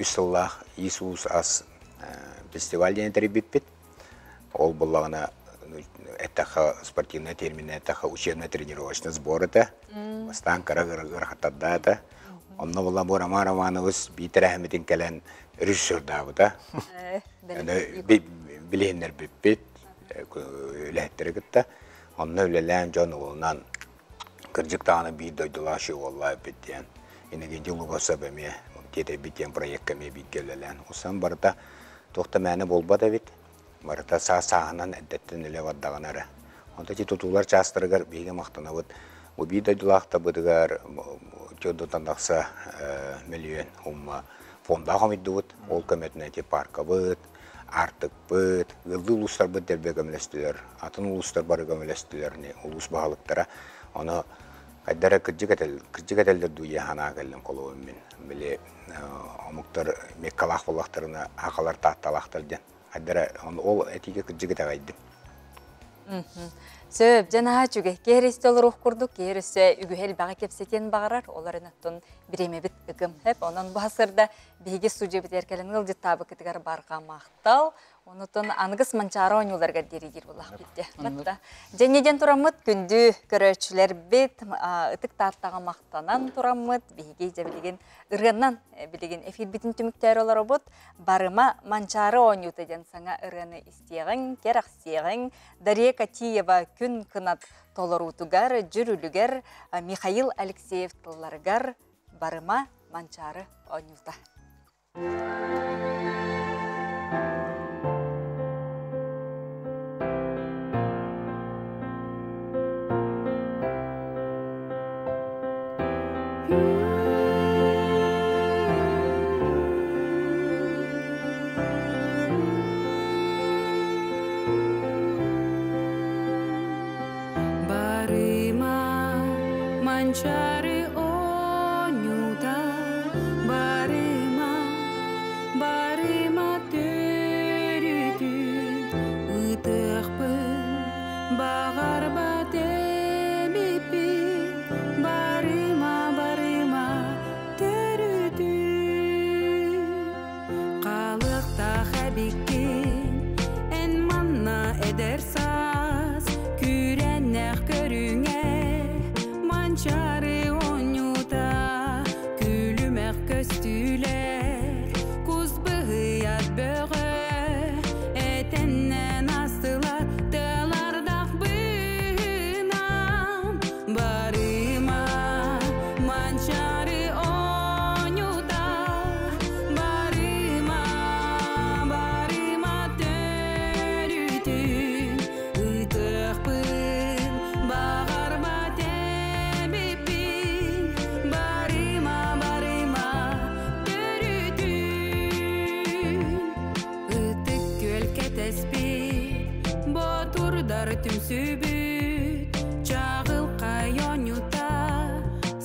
үс сыллаах Иисус ас фестиваль диэн тэрийбиппит. Ол буоллаҕына эттэххэ спортивная терминэ эттэххэ учебно-тренировочный сбор этэ. Бастаан кыра ыарахаттардаах этэ. Онно буолла бу Роман Романович биир тэрээһиммитин кэлэн режиссердаабыта. Билиһиннэрбиппит үлэһиттэри кытта. Онно үлэлээн дьон уолунан кырдьык даҕаны биир дойдулаах уоллаа эппит диэн Иннокентий Лугасов эмиэ тиэтэйбит диэн проекка эмиэ бииргэ үлэлээн усан барыта туох да мээнэ буолбат эбит. Барыта саас-сааһынан эрдэттэн үлэ бардаҕына эрэ. Онто ити тутуулар чаастарыгар биһиги махтанабыт. Бу биир дойдулаахтарбытыгар төрдүттэн тахса мөлүйүөн умма фондаах хомуйдубут. Ол көмөтүнэн ити паркабыт, аартыкпыт, ыаллыы улуустарбыт дэлби көмөлөстүлэр, атын улуустар бары көмөлөстүлэр, улуус баһылыктара. Ону хайдара кырдьык этэл, кырдьык этэллэр дуу диэн санаа кэллим холобун мин. Били омуктар меккалаах буоллахтарына хахалар таатталаахтар диэн. Хайдара ол этиигэ кырдьык итэҕэйдим. Сөп, дьэ наһаа үчүгэй. Киһи олоруох курдук, киһи өссө үгүһэ элбэҕи кэпсэтиэн баҕарар, оларын оттон бириэмэбит ыгым. Хэп, онон бу сырда биһиги студиябытыгар кэлэн ыалдьыттаабыккытыгар барҕа махтал. Онутун аныгыс Манчаары оонньууларыгар диэри диир буоллах битте. Батта. Дьэнньиден тураммыт күндү көрөөччүлэрбит ытык тааттаҕа махтанан тураммыт биһиги дьэ билигин ырыаннан билигин эфирбитин түмүктээр олоробут. Барыма Манчаары оонньуута диэн саҥа ырыаны истиэҕиҥ, кэрэхсиэҕиҥ. Дария Катиева күн кынат толоруутугар, дьүрүлүгэр Михаил Алексеев тылларыгар Барыма Манчаары оонньуута. Барыма Манчаары оонньуута, барыма, барыма төрүтүн ыытыахпын баҕарбат эбиппин, барыма, барыма төрүтүн. Хаалыахтаах эбиккин эн манна эдэр саас күүрэннэх көрүҥэ, Манчаары оонньуута, күлүмэх көстүүлэр, кус быһыйат бөҕө, этэннэн астылар тыалардах быһынан. Барыма, Манчаары оонньуута, барыма, барыма төрүтүн ыытыахпын баҕарбат эбиппин, барыма, барыма төрүтүн. Ытык күөл кэтэспит, боотурдар түмсүбүт, чаҕылхай оонньуута,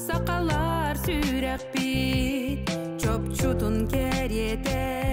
сахалар сүрэхпит, чопчутун кэриэтэ.